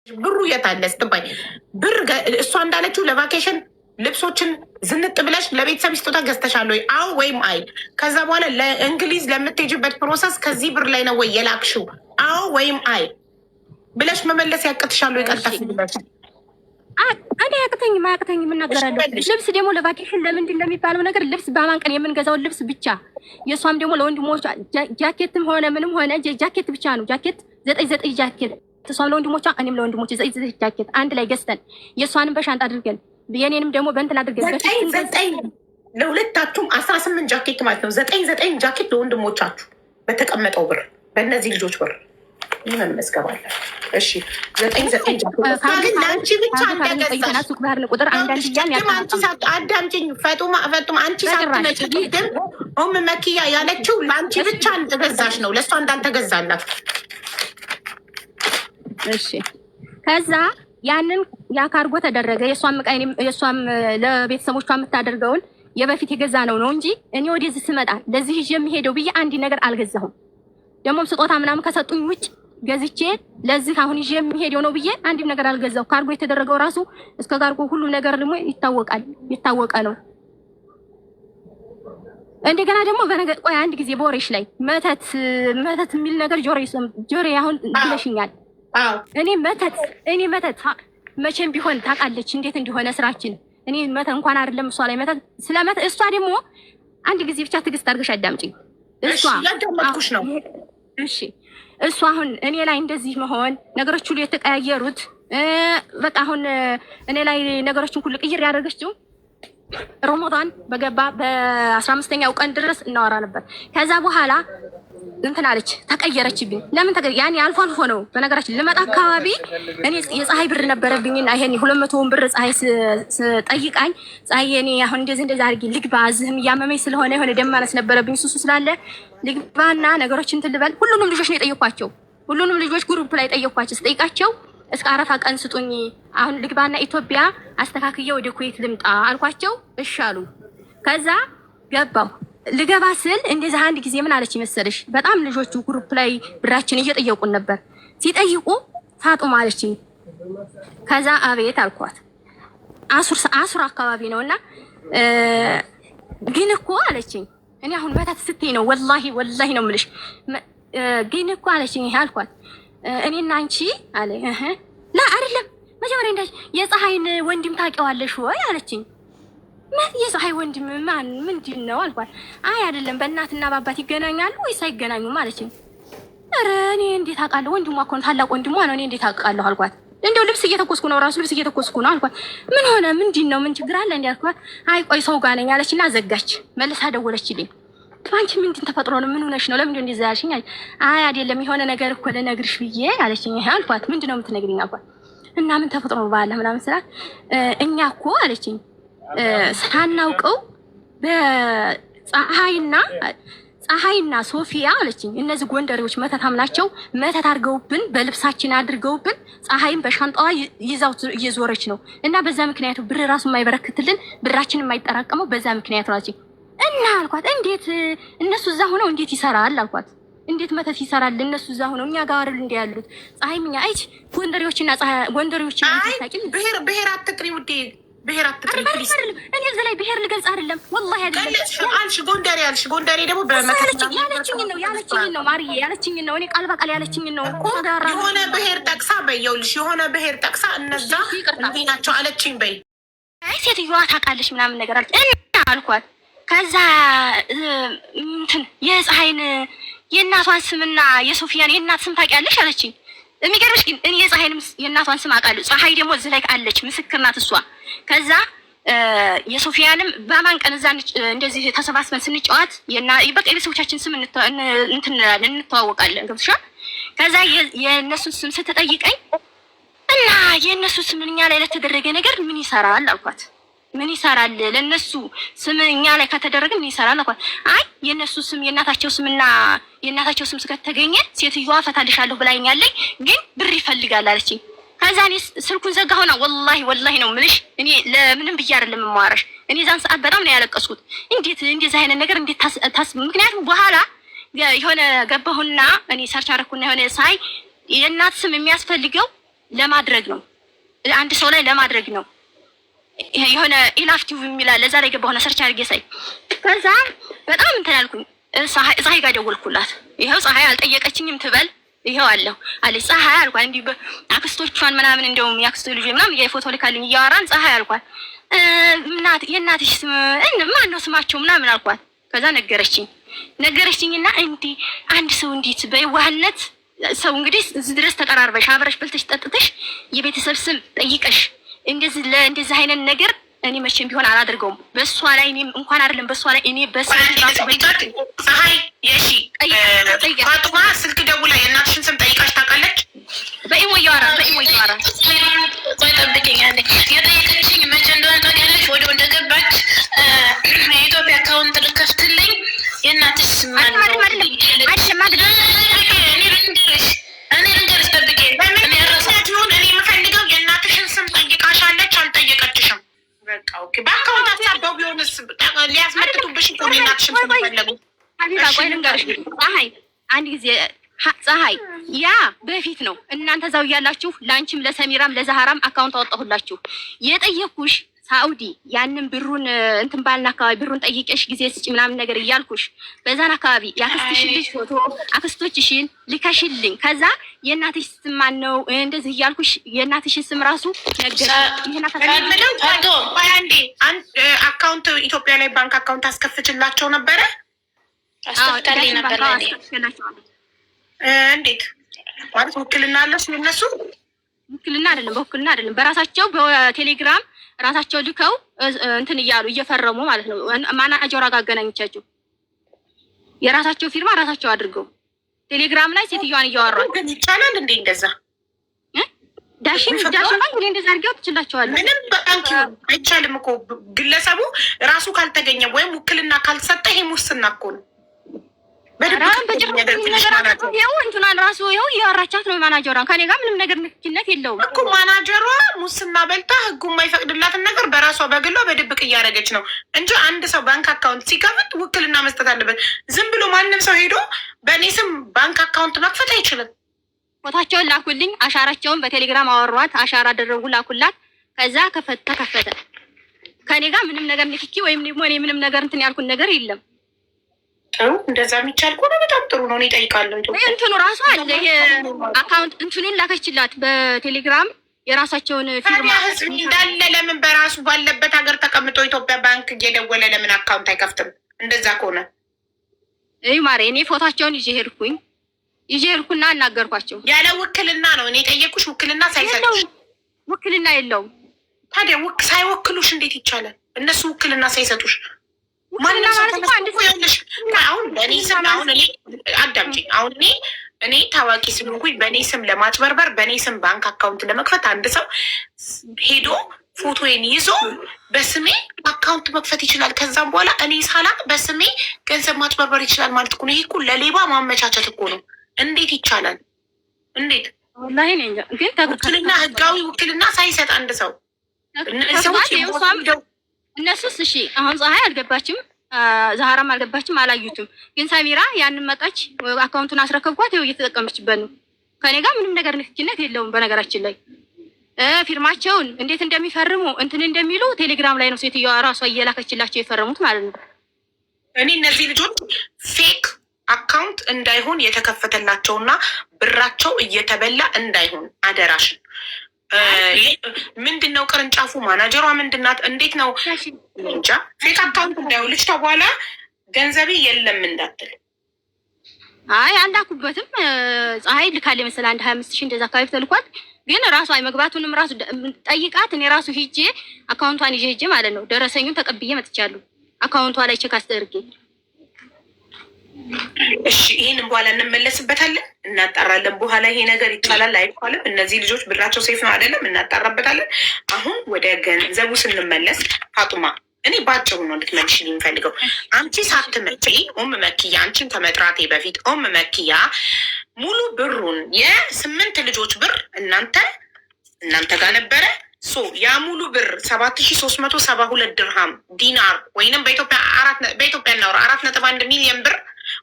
ብሩ የት አለ ስትባይ ብር እሷ እንዳለችው ለ vacation ልብሶችን ዝንጥ ብለሽ ለቤተሰብ ስጦታ ገዝተሻል ወይ? አዎ ወይም አይ። ከዛ በኋላ ለእንግሊዝ ለምትሄጂበት process ከዚህ ብር ላይ ነው ወይ የላክሽው? አዎ ወይም አይ ብለሽ መመለስ ያቅትሻል ወይ? ቀልጠፍ ብለሽ። እኔ አያቅተኝም፣ አያቅተኝም፣ እናገራለሁ። ልብስ ደግሞ ለ vacation ለምንድን ነው የሚባለው ነገር፣ ልብስ በአማን ቀን የምንገዛውን ልብስ ብቻ፣ የእሷም ደግሞ ለወንድሞቿ ጃኬትም ሆነ ምንም ሆነ ጃኬት ብቻ ነው። ጃኬት ዘጠኝ ዘጠኝ ጃኬት፣ እሷም ለወንድሞቿ እኔም ለወንድሞች ዘጠኝ ዘጠኝ ጃኬት አንድ ላይ ገዝተን፣ የእሷንም በሻንጣ አድርገን የኔንም ደግሞ በእንትን አድርገን። ዘጠኝ ዘጠኝ ለሁለታችሁም 18 ጃኬት ማለት ነው። ዘጠኝ ዘጠኝ ጃኬት ለወንድሞቻችሁ በተቀመጠው ብር፣ በእነዚህ ልጆች ብር፣ ይህ መመዝገብ አለ። እሺ፣ ዘጠኝ ዘጠኝ ጃኬት ግን ለአንቺ ብቻ እንደገዛሽ ቁጥር አንዳንድ አዳምጪኝ። ፈጡማ ፈጡማ፣ አንቺ ሳትመጪ ቅድም ኡም መኪያ ያለችው ለአንቺ ብቻ እንደገዛሽ ነው፣ ለእሷ እንዳልተገዛላት። እሺ፣ ከዛ ያንን ያ ካርጎ ተደረገ። የእሷም ዕቃ የእሷም ለቤተሰቦቿ የምታደርገውን የበፊት የገዛ ነው ነው እንጂ እኔ ወደዚህ ስመጣ ለዚህ ይዤ የሚሄደው ብዬ አንድ ነገር አልገዛሁም። ደግሞም ስጦታ ምናምን ከሰጡኝ ውጭ ገዝቼ ለዚህ አሁን ይዤ የሚሄደው ነው ብዬ አንድም ነገር አልገዛሁ። ካርጎ የተደረገው ራሱ እስከ ካርጎ ሁሉም ነገር ደግሞ ይታወቃል፣ የታወቀ ነው። እንደገና ደግሞ በነገ ቆይ፣ አንድ ጊዜ በወሬሽ ላይ መተት መተት የሚል ነገር ጆሮዬ አሁን ብለሽኛል። እኔ መተት መቼም ቢሆን ታውቃለች እንዴት እንደሆነ ስራችን። እኔ መተት እንኳን አይደለም እሷ ላይ መተት ስለ መተት፣ እሷ ደግሞ አንድ ጊዜ ብቻ ትዕግስት አድርገሽ አዳምጪኝ። እሷ ያዳመጥኩሽ ነው። እሺ፣ እሷ አሁን እኔ ላይ እንደዚህ መሆን፣ ነገሮች ሁሉ የተቀያየሩት፣ በቃ አሁን እኔ ላይ ነገሮችን ሁሉ ቅይር ያደረገችው ረመዳን በገባ በ15ኛው ቀን ድረስ እናወራ ነበር። ከዛ በኋላ እንትን አለች፣ ተቀየረችብኝ። ለምን ተቀ ያኔ አልፎ አልፎ ነው። በነገራችን ልመጣ አካባቢ እኔ የፀሐይ ብር ነበረብኝና ይሄን 200ውን ብር ፀሐይ ስጠይቃኝ፣ ፀሐይ እኔ አሁን እንደዚህ እንደዚህ አድርጊ ልግባ፣ እዚህም እያመመኝ ስለሆነ የሆነ ደም ማነስ ነበረብኝ፣ ሱሱ ስላለ ልግባና ነገሮችን እንትን ልበል። ሁሉንም ልጆች ነው የጠየኳቸው። ሁሉንም ልጆች group ላይ ጠየኳቸው። ስጠይቃቸው እስከ አረፋ ቀን ስጡኝ፣ አሁን ልግባና ኢትዮጵያ አስተካክዬ ወደ ኩዌት ልምጣ አልኳቸው። እሺ አሉ። ከዛ ገባሁ። ልገባ ስል እንደዚህ አንድ ጊዜ ምን አለች መሰለሽ? በጣም ልጆቹ group ላይ ብራችን እየጠየቁን ነበር። ሲጠይቁ ፋጡማ አለችኝ። ከዛ አቤት አልኳት። አሱር አሱር አካባቢ ነው እና ግን እኮ አለችኝ። እኔ አሁን መተት ስትይ ነው፣ ወላሂ ወላሂ ነው የምልሽ። ግን እኮ አለችኝ። ይሄ አልኳት። እኔና አንቺ አለ፣ ላ አይደለም፣ መጀመሪያ እንዳ የፀሐይን ወንድም ታውቂዋለሽ ወይ አለችኝ። ምን፣ የፀሐይ ወንድም ማን፣ ምንድን ነው አልኳት። አይ አይደለም፣ በእናትና በአባት ይገናኛሉ ወይስ አይገናኙም አለችኝ። ኧረ እኔ እንዴት አውቃለሁ? ወንድሟ እኮ ነው፣ ታላቅ ወንድሟ ነው። እኔ እንዴት አውቃለሁ አልኳት። እንደው ልብስ እየተኮስኩ ነው፣ ራሱ ልብስ እየተኮስኩ ነው አልኳት። ምን ሆነ? ምንድን ነው? ምን ችግር አለ? እንዲ አልኳት። አይ ቆይ ሰው ጋር ነኝ አለችና ዘጋች። መልሳ ደወለችልኝ። አንቺ ምንድን ተፈጥሮ ነው? ምን ሆነሽ ነው? ለምንድን እንደዛ ያልሽኝ? አይ አይደለም፣ የሆነ ነገር እኮ ልነግርሽ ብዬ አለችኝ። ይሄ አልኳት። ምንድን ነው የምትነግሪኝ አልኳት። እና ምን ተፈጥሮ ነው ባለ ምናምን ስላት፣ እኛ እኮ አለችኝ፣ ሳናውቀው በፀሐይና ፀሐይና ሶፊያ አለችኝ። እነዚህ ጎንደሬዎች መተታም ናቸው። መተት አድርገውብን፣ በልብሳችን አድርገውብን፣ ፀሐይን በሻንጣዋ ይዛው እየዞረች ነው እና በዛ ምክንያቱ ብር ራሱ የማይበረክትልን፣ ብራችን የማይጠራቀመው በዛ ምክንያት ነው አለችኝ። እና አልኳት፣ እንዴት እነሱ እዛ ሆነው እንዴት ይሰራል አልኳት። እንዴት መተት ይሰራል? እነሱ እዛ ሆነው እኛ ጋር አይደል እንደ ያሉት? ፀሐይም እኛ አይች ጎንደሬዎችና ጎንደሬዎችና ብሄር ብሄር አትጥሪ ውዴ፣ ብሄር አትጥሪ። እኔ እዚህ ላይ ብሄር ልገልጽ አይደለም፣ ወላሂ አይደለም። አልሽ፣ ጎንደሬ አልሽ። ጎንደሬ ደግሞ ያለችኝን ነው፣ ያለችኝን ነው ማርዬ፣ ያለችኝን ነው። እኔ ቃል በቃል ያለችኝን ነው። የሆነ ብሄር ጠቅሳ በየውልሽ፣ የሆነ ብሄር ጠቅሳ እነዛ እንዲህ ናቸው አለችኝ በይ። አይ ሴትዮዋ ታውቃለች ምናምን ነገር አለች እና አልኳት። ከዛ እንትን የፀሐይን የእናቷን ስምና የሶፊያን የእናት ስም ታውቂያለሽ አለችኝ። የሚገርምሽ ግን እኔ የፀሐይንም የእናቷን ስም አውቃለሁ። ፀሐይ ደግሞ እዚህ ላይ አለች፣ ምስክር ናት እሷ። ከዛ የሶፊያንም በማን ቀን እዛ እንደዚህ ተሰባስበን ስንጫወት በቃ የቤተሰቦቻችን ስም እንትን እንላለን፣ እንተዋወቃለን። ገብቶሻል? ከዛ የእነሱን ስም ስትጠይቀኝ እና የእነሱ ስም እኛ ላይ ለተደረገ ነገር ምን ይሰራል አልኳት። ምን ይሰራል? ለነሱ ስም እኛ ላይ ከተደረገ ምን ይሰራል አልኳት። አይ የእነሱ ስም፣ የእናታቸው ስምና የእናታቸው ስም እስከተገኘ ሴትዮዋ ፈታልሻለሁ ብላኛለች፣ ግን ብር ይፈልጋል አለችኝ። ከዛ እኔ ስልኩን ዘጋሁና ወላሂ ወላሂ ነው የምልሽ፣ እኔ ለምንም ብዬ አይደለም የማወራሽ። እኔ ዛን ሰዓት በጣም ነው ያለቀስኩት። እንዴት እንደዚህ አይነት ነገር እንዴት ታስ ምክንያቱም በኋላ የሆነ ገባሁና እኔ search አደረኩና የሆነ ሳይ የእናት ስም የሚያስፈልገው ለማድረግ ነው፣ አንድ ሰው ላይ ለማድረግ ነው። የሆነ ኢላፍ ቲቪ የሚል አለ፣ እዛ ላይ ገባሁና search አድርጌ ሳይ ከዛ በጣም እንትን አልኩኝ። ፀሐይ ጋር ደወልኩላት። ይኸው ፀሐይ አልጠየቀችኝም ትበል ይኸው አለሁ አለች። ፀሐይ አልኳት እንዲህ አክስቶቿን ምናምን እንደውም የአክስቶ ልጅ ምናምን የፎቶ ልካልኝ እያወራን ፀሐይ አልኳት፣ የእናትሽ ስም ማን ነው ስማቸው ምናምን አልኳት። ከዛ ነገረችኝና እንዲህ አንድ ሰው እንዴት በየዋህነት ሰው እንግዲህ እዚህ ድረስ ተቀራርበሽ አብረሽ በልተሽ ጠጥተሽ የቤተሰብ ስም ጠይቀሽ እንደዚህ ለእንደዚህ አይነት ነገር እኔ መቼም ቢሆን አላደርገውም። በእሷ ላይ እኔም እንኳን አይደለም በእሷ ላይ እኔ ፀሐይ የሺ ፋጡማ ስልክ ደውላ የእናትሽን ስም ጠይቃሽ ታውቃለች? በኢሞ እያወራ በኢሞ እያወራ ቆይ ጠብቂኝ አለ። የጠየቀችኝ መቼ እንደሆነ ታውቂያለሽ? ወዲያው እንደገባች የኢትዮጵያ account ልከፍትልኝ የእናትሽ ስም ማን ነው? እኔ ልንገርሽ፣ ጠብቂኝ። እኔ የምፈልገው የእናትሽን ስም ጠይቃሻለች አልጠየቀችሽም? በቃ okay። በ account አሳበው ቢሆንስ ሊያስመጥቱብሽ እኮ ነው የእናትሽን ስም ፈለጉ። ሀቢባ ቆይ ልንገርሽ፣ ፀሐይ አንድ ጊዜ ፀሐይ፣ ያ በፊት ነው። እናንተ እዛው እያላችሁ ለአንቺም ለሰሚራም ለዛህራም account አወጣሁላችሁ። የጠየኩሽ ሳኡዲ ያንን ብሩን እንትን ባልን አካባቢ ብሩን ጠይቄሽ ጊዜ ስጭ ምናምን ነገር እያልኩሽ በዛን አካባቢ የአክስትሽን ልጅ ፎቶ አክስቶችሽን ልከሽልኝ ከዛ የእናትሽ ስም ማን ነው እንደዚህ እያልኩሽ የእናትሽን ስም ራሱ ነገር አንዴ account ኢትዮጵያ ላይ ባንክ account አስከፍችላቸው ነበረ። አስከፍታልኝ ነበር። እንዴት ማለት ውክልና አለሽ የእነሱ? ውክልና አይደለም፣ በውክልና አይደለም፣ በራሳቸው በቴሌግራም ራሳቸው ልከው እንትን እያሉ እየፈረሙ ማለት ነው። ማናጀሯ ጋር አገናኝቻቸው የራሳቸው ፊርማ ራሳቸው አድርገው ቴሌግራም ላይ ሴትዮዋን እያወሯት ግን ይቻላል እንዴ እንደዛ? ዳሽን ዳሽን ባንክ እኔ እንደዛ አድርገው ትችላቸዋለሁ። ምንም ባንክ አይቻልም እኮ ግለሰቡ ራሱ ካልተገኘ ወይም ውክልና ካልሰጠ ይሄ ሙስና እኮ ነው። ይኸው እንትኗን ራሱ ይኸው እያወራቻት ነው ማናጀሯን። ከኔ ጋር ምንም ነገር ንክኪነት የለውም እኮ ማናጀሯ ሙስና በልታ ሕጉ የማይፈቅድላትን ነገር በራሷ በግሏ በድብቅ እያደረገች ነው እንጂ አንድ ሰው ባንክ account ሲከፍት ውክልና መስጠት አለበት። ዝም ብሎ ማንም ሰው ሄዶ በእኔ ስም ባንክ account መክፈት አይችልም። ፎታቸውን ላኩልኝ፣ አሻራቸውን በቴሌግራም አወሯት፣ አሻራ አደረጉ፣ ላኩላት። ከዛ ተከፈተ። ከኔ ጋር ምንም ነገር ንክኪ ወይም ደግሞ እኔ ምንም ነገር እንትን ያልኩት ነገር የለም። ጥሩ እንደዛ የሚቻል ከሆነ በጣም ጥሩ ነው። እኔ እጠይቃለሁ። እንትኑ ራሱ አለ ይሄ account እንትኑን ላከችላት በቴሌግራም የራሳቸውን ፊርማ። ህዝብ እንዳለ ለምን በራሱ ባለበት ሀገር ተቀምጦ ኢትዮጵያ ባንክ እየደወለ ለምን account አይከፍትም? እንደዛ ከሆነ ይህ ማሬ እኔ ፎታቸውን ይዤ ሄድኩኝ ይዤ ሄድኩና አናገርኳቸው። ያለ ውክልና ነው እኔ የጠየኩሽ። ውክልና ሳይሰጡሽ ውክልና የለውም። ታዲያ ሳይወክሉሽ እንዴት ይቻላል? እነሱ ውክልና ሳይሰጡሽ ማንም ሰው አሁን በእኔ ስም አሁን እኔ አዳምጪኝ። አሁን እኔ ታዋቂ ስለሆንኩኝ በእኔ ስም ለማጭበርበር በእኔ ስም ባንክ account ለመክፈት አንድ ሰው ሄዶ ፎቶዬን ይዞ በስሜ account መክፈት ይችላል። ከዛም በኋላ እኔ ሳላቅ በስሜ ገንዘብ ማጭበርበር ይችላል ማለት እኮ ነው። ይሄ እኮ ለሌባ ማመቻቸት እኮ ነው። እንዴት ይቻላል? እንዴት ውክልና ህጋዊ ውክልና ሳይሰጥ አንድ ሰው እነሱስ እሺ፣ አሁን ፀሐይ አልገባችም፣ ዛህራም አልገባችም፣ አላዩትም። ግን ሰሚራ ያንን መጣች፣ account ኡን አስረከብኳት፣ ይኸው እየተጠቀመችበት ነው። ከኔ ጋር ምንም ነገር ንክኪነት የለውም። በነገራችን ላይ ፊርማቸውን እንዴት እንደሚፈርሙ እንትን እንደሚሉ ቴሌግራም ላይ ነው ሴትዮዋ ራሷ እየላከችላቸው የፈረሙት ማለት ነው። እኔ እነዚህ ልጆች fake account እንዳይሆን የተከፈተላቸውና ብራቸው እየተበላ እንዳይሆን አደራሽን። ምንድን ነው ቅርንጫፉ? ማናጀሯ ምንድናት? እንዴት ነው እንጃ። fake account እንዳይሆን ልጅቷ በኋላ ገንዘቤ የለም እንዳትል። አይ አላኩበትም። ፀሐይ ልካለ መሰለህ አንድ 25,000 እንደዛ አካባቢ ተልኳል። ግን ራሷ መግባቱንም ራሱ ጠይቃት። እኔ ራሱ ሂጄ account ቷን ይዤ ሂጄ ማለት ነው ደረሰኙን ተቀብዬ መጥቻለሁ። account ቷ ላይ check አስደርጌ። እሺ ይህንን በኋላ እንመለስበታለን፣ እናጣራለን። በኋላ ይሄ ነገር ይቻላል አይቻልም፣ እነዚህ ልጆች ብራቸው safe ነው አይደለም፣ እናጣራበታለን። አሁን ወደ ገንዘቡ ስንመለስ ፋጡማ፣ እኔ ባጭሩ ነው እንድትመልሽልኝ የምፈልገው። አንቺ ሳትመጪ ኡም መኪያ፣ አንቺን ከመጥራቴ በፊት ኡም መኪያ ሙሉ ብሩን የ8 ልጆች ብር እናንተ ጋር ነበረ። so ያ ሙሉ ብር 7372 ድርሃም ዲናር ወይንም በኢትዮጵያ እናውራ 4.1 ሚሊዮን ብር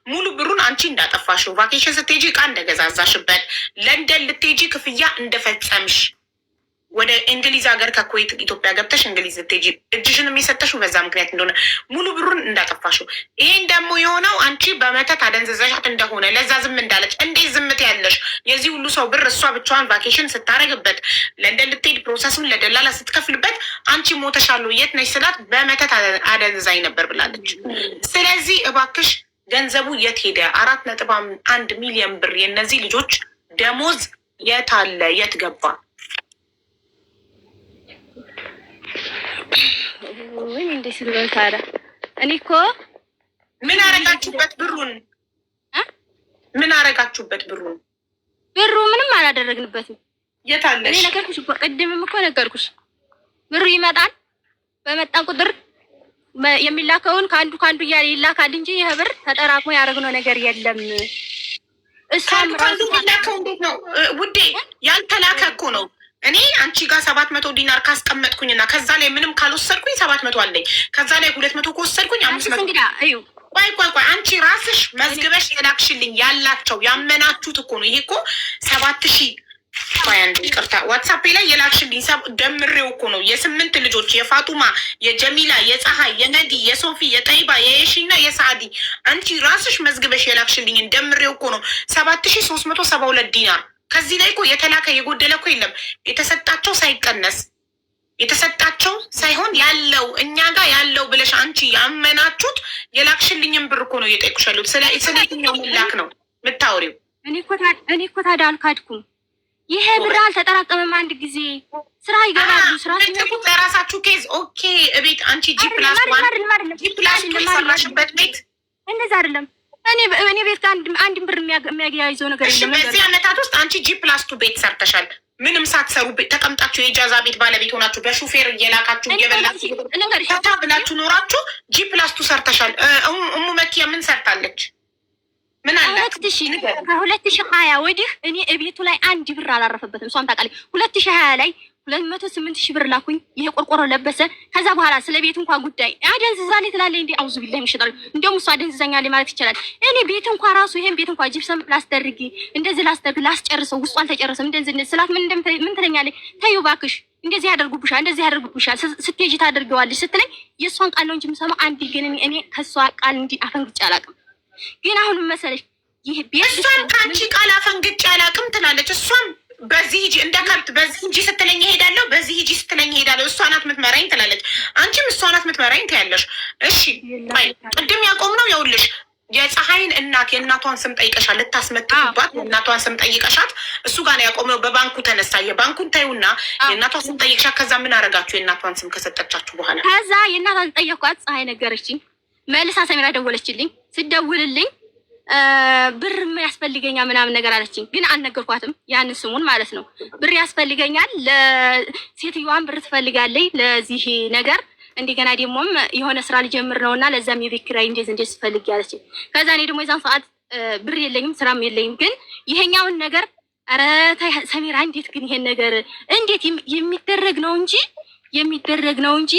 ሙሉ ብሩን አንቺ እንዳጠፋሽው፣ vacation ስትሄጂ እቃ እንደገዛዛሽበት፣ ለንደን ልትሄጂ ክፍያ እንደፈጸምሽ፣ ወደ እንግሊዝ ሀገር ከኩዌት ኢትዮጵያ ገብተሽ እንግሊዝ ልትሄጂ እጅሽን የሰጠሽው በዛ ምክንያት እንደሆነ፣ ሙሉ ብሩን እንዳጠፋሽው፣ ይሄን ደግሞ የሆነው አንቺ በመተት አደንዝዘሻት እንደሆነ፣ ለዛ ዝም እንዳለች። እንዴት ዝምት ያለሽ? የዚህ ሁሉ ሰው ብር እሷ ብቻዋን vacation ስታደርግበት፣ ለንደን ልትሄድ process ኡን ለደላላ ስትከፍልበት፣ አንቺ ሞተሻል የት ነሽ ስላት በመተት አደንዝዛኝ ነበር ብላለች። ስለዚህ እባክሽ ገንዘቡ የት ሄደ? 4.1 ሚሊዮን ብር የእነዚህ ልጆች ደሞዝ የት አለ? የት ገባ? ወይ እንዴት ልበል ታዲያ? እኔ እኮ ምን አረጋችሁበት ብሩን? ምን አረጋችሁበት ብሩን? ብሩ ምንም አላደረግንበትም። የት አለሽ? እኔ ነገርኩሽ እኮ፣ ቅድምም እኮ ነገርኩሽ። ብሩ ይመጣል። በመጣን ቁጥር የሚላከውን ከአንዱ ከአንዱ እያለ ይላካል እንጂ ይህ ብር ተጠራቅሞ ያደረግነው ነገር የለም። እሷም ከአንዱ የሚላከው እንዴት ነው ውዴ? ያልተላከ እኮ ነው። እኔ አንቺ ጋር 700 ዲናር ካስቀመጥኩኝና ከዛ ላይ ምንም ካልወሰድኩኝ 700 አለኝ። ከዛ ላይ 200 ከወሰድኩኝ 500። እንግዳ እዩ። ቆይ ቆይ ቆይ፣ አንቺ ራስሽ መዝግበሽ የላክሽልኝ ያላቸው ያመናችሁት እኮ ነው። ይሄ እኮ 7000፣ ቆይ አንዴ ይቅርታ፣ ዋትሳፔ ላይ የላክሽልኝ ደምሬው እኮ ነው። የስምንት ልጆች፣ የፋጡማ፣ የጀሚላ፣ የፀሐይ፣ የነዲ፣ የሶፊ፣ የጠይባ፣ የየሺ እና የሳዕዲ፣ አንቺ ራስሽ መዝግበሽ የላክሽልኝን ደምሬው እኮ ነው 7372 ዲናር። ከዚህ ላይ እኮ የተላከ የጎደለ እኮ የለም። የተሰጣቸው ሳይቀነስ፣ የተሰጣቸው ሳይሆን ያለው እኛ ጋር ያለው ብለሽ አንቺ ያመናችሁት የላክሽልኝን ብር እኮ ነው እየጠየኩሽ ያለሁት። ስለ የትኛው መላክ ነው የምታወሪው? እኔ እኮ ታዲያ አልካድኩም። ይሄ ብር አልተጠራቀመም። አንድ ጊዜ ስራ ይገባሉ። ስራ ትቁት ለራሳችሁ case okay። እቤት አንቺ G+1 G+2 የሰራሽበት ቤት። እንደዛ አይደለም። እኔ ቤት ጋር አንድ ብር የሚያያይዘው ነገር የለም። በዚህ ዓመታት ውስጥ አንቺ G+2 ቤት ሰርተሻል። ምንም ሳትሰሩ ተቀምጣችሁ የኢጃዛ ቤት ባለቤት ሆናችሁ በሹፌር እየላካችሁ እየበላችሁ ፈታ ብላችሁ ኖራችሁ G+2 ሰርተሻል። እሙ መኪያ ምን ሰርታለች? ምን አላት? ከ2020 ወዲህ እኔ እቤቱ ላይ አንድ ብር አላረፈበትም። እሷም ታውቃለች። 2020 ላይ 208,000 ብር ላኩኝ። ይሄ ቆርቆሮ ለበሰ። ከዛ በኋላ ስለ ቤቱ እንኳን ጉዳይ አደንዝዛለች ትላለች። እንዲ أعوذ بالله من الشيطان። እንዲያውም እሷ አደንዝዛኛለች ማለት ይቻላል። እኔ ቤት እንኳ ራሱ ይሄን ቤት እንኳ ጅብሰም ላስደርጊ፣ እንደዚህ ላስደርግ፣ ላስጨርሰው፣ ውስጡ አልተጨረሰም። እንደዚህ ስላት ምን ትለኛለች? ተይው እባክሽ፣ እንደዚህ ያደርጉብሻል፣ እንደዚህ ያደርጉብሻል፣ ስትሄጂ ታደርገዋለች ስትለኝ የእሷን ቃል ነው እንጂ የምሰማው አንድ ግን እኔ ከእሷ ቃል እንዲ አፈንግጬ አላውቅም። ግን አሁን መሰለሽ ይህ ቤት እሷም ከአንቺ ቃል አፈንግጬ አላውቅም ትላለች። እሷም በዚህ ሂጂ እንደ ከብት በዚህ ሂጂ ስትለኝ እሄዳለሁ፣ በዚህ ሂጂ ስትለኝ እሄዳለሁ። እሷ ናት የምትመራኝ ትላለች። አንቺም እሷ ናት የምትመራኝ ትያለሽ። እሺ ቅድም ያቆምነው ይኸውልሽ የፀሐይን እናት የእናቷን ስም ጠይቀሻት፣ ልታስመትባት የእናቷን ስም ጠይቀሻት እሱ ጋር ነው ያቆምነው። በባንኩ ተነሳ። የባንኩን ታዩና የእናቷን ስም ጠይቀሻት፣ ከዛ ምን አረጋችሁ? የእናቷን ስም ከሰጠቻችሁ በኋላ? ከዛ የእናቷን ጠየኳት። ፀሐይ ነገረችኝ። መልሳ ሰሚራ ደወለችልኝ። ስደውልልኝ ብር ያስፈልገኛል ምናምን ነገር አለችኝ። ግን አልነገርኳትም ያንን ስሙን ማለት ነው። ብር ያስፈልገኛል፣ ለሴትዮዋን ብር ትፈልጋለች ለዚህ ነገር፣ እንደገና ደግሞም የሆነ ስራ ልጀምር ነው እና ለዛም የቤት ኪራይ እንደዚህ እንደዚህ ፈልግ ያለችኝ። ከዛ እኔ ደግሞ የዛን ሰዓት ብር የለኝም፣ ስራም የለኝም። ግን ይሄኛውን ነገር ኧረ ተይ ሰሚራ፣ እንዴት ግን ይሄን ነገር እንዴት የሚደረግ ነው እንጂ የሚደረግ ነው እንጂ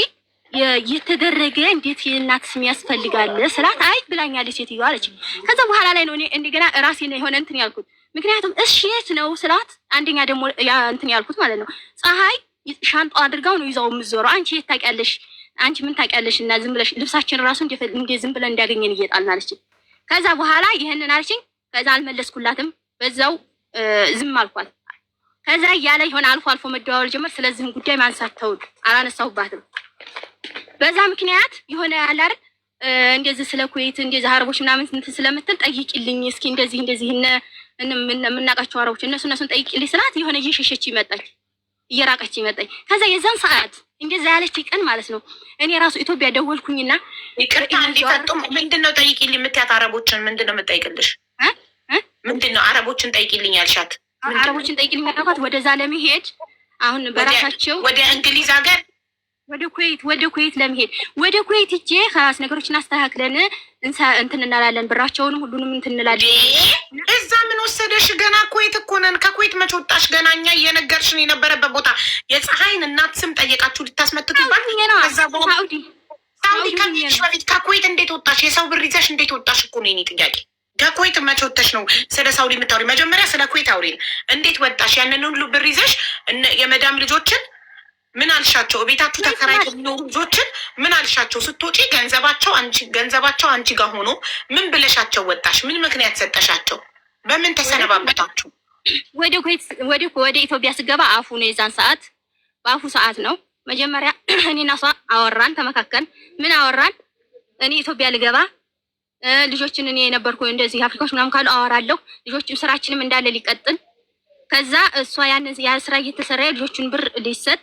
የተደረገ እንዴት የእናት ስም ያስፈልጋል ስላት አይ ብላኛለች ሴትዮዋ አለች። ከዛ በኋላ ላይ ነው እኔ እንደገና ራሴን የሆነ እንትን ያልኩት። ምክንያቱም እሺ የት ነው ስላት አንደኛ ደግሞ ያ እንትን ያልኩት ማለት ነው፣ ፀሐይ ሻንጣ አድርጋው ነው ይዛው የምትዞረው። አንቺ የት ታውቂያለሽ? አንቺ ምን ታውቂያለሽ? እና ዝም ብለሽ ልብሳችን ራሱ እንደ ዝም ብለን እንዲያገኘን እየጣልን አለችኝ። ከዛ በኋላ ይህንን አለችኝ። ከዛ አልመለስኩላትም፣ በዛው ዝም አልኳት። ከዛ እያለ የሆነ አልፎ አልፎ መደዋወል ጀመር። ስለዚህም ጉዳይ ማንሳት ተውል አላነሳሁባትም። በዛ ምክንያት የሆነ ያለ አይደል እንደዚህ ስለ ኩዌት እንደዚህ አረቦች ምናምን እንትን ስለምትል ጠይቂልኝ እስኪ እንደዚህ እንደዚህ እነ የምናውቃቸው አረቦች እነሱን ጠይቂልኝ ስላት የሆነ እየሸሸች ይመጣች፣ እየራቀች ይመጣች። ከዛ የዛን ሰዓት እንደዛ ያለች ቀን ማለት ነው እኔ ራሱ ኢትዮጵያ ደወልኩኝና ይቅርታ እንዲፈጡም ምንድን ነው ጠይቂልኝ የምትያት? አረቦችን ምንድን ነው የምጠይቅልሽ? ምንድን ነው አረቦችን ጠይቂልኝ ያልሻት? አረቦችን ጠይቂልኝ ያልኳት ወደዛ ለመሄድ አሁን በራሳቸው ወደ እንግሊዝ ሀገር። ወደ ኩዌት ለመሄድ፣ ወደ ኩዌት ሂጄ خلاص ነገሮችን አስተካክለን እንትን እንላለን፣ ብራቸውንም ሁሉንም እንትን እንላለን። እዛ ምን ወሰደሽ? ገና ኩዌት እኮ ነን። ከኩዌት መች ወጣሽ? ገና እኛ እየነገርሽን የነበረበት ቦታ የፀሐይን እናት ስም ጠየቃችሁ ልታስመትቱባት። ሳኡዲ። ሳኡዲ ከመሄድሽ በፊት ከኩዌት እንዴት ወጣሽ? የሰው ብር ይዘሽ እንዴት ወጣሽ እኮ ነው የእኔ ጥያቄ። ከኩዌት መቼ ወጥተሽ ነው ስለ ሳውዲ የምታወሪ? መጀመሪያ ስለ ኩዌት አውሪን። እንዴት ወጣሽ? ያንን ሁሉ ብር ይዘሽ የመዳም ልጆችን ምን አልሻቸው? ቤታችሁ ተከራይተው የሚኖሩ ልጆችን ምን አልሻቸው? ስትወጪ ገንዘባቸው አንቺ ጋር ሆኖ ምን ብለሻቸው ወጣሽ? ምን ምክንያት ሰጠሻቸው? በምን ተሰነባበታችሁ? ወደ ኩዌት ወደ ኢትዮጵያ ስገባ አፉ ነው፣ የዛን ሰዓት በአፉ ሰዓት ነው። መጀመሪያ እኔና እሷ አወራን፣ ተመካከል። ምን አወራን? እኔ ኢትዮጵያ ልገባ ልጆችን እኔ የነበርኩ እንደዚህ አፍሪካዎች ምናምን ካሉ አወራለሁ። ልጆችም ስራችንም እንዳለ ሊቀጥል፣ ከዛ እሷ ያን ያ ስራ እየተሰራ ልጆቹን ብር ሊሰጥ፣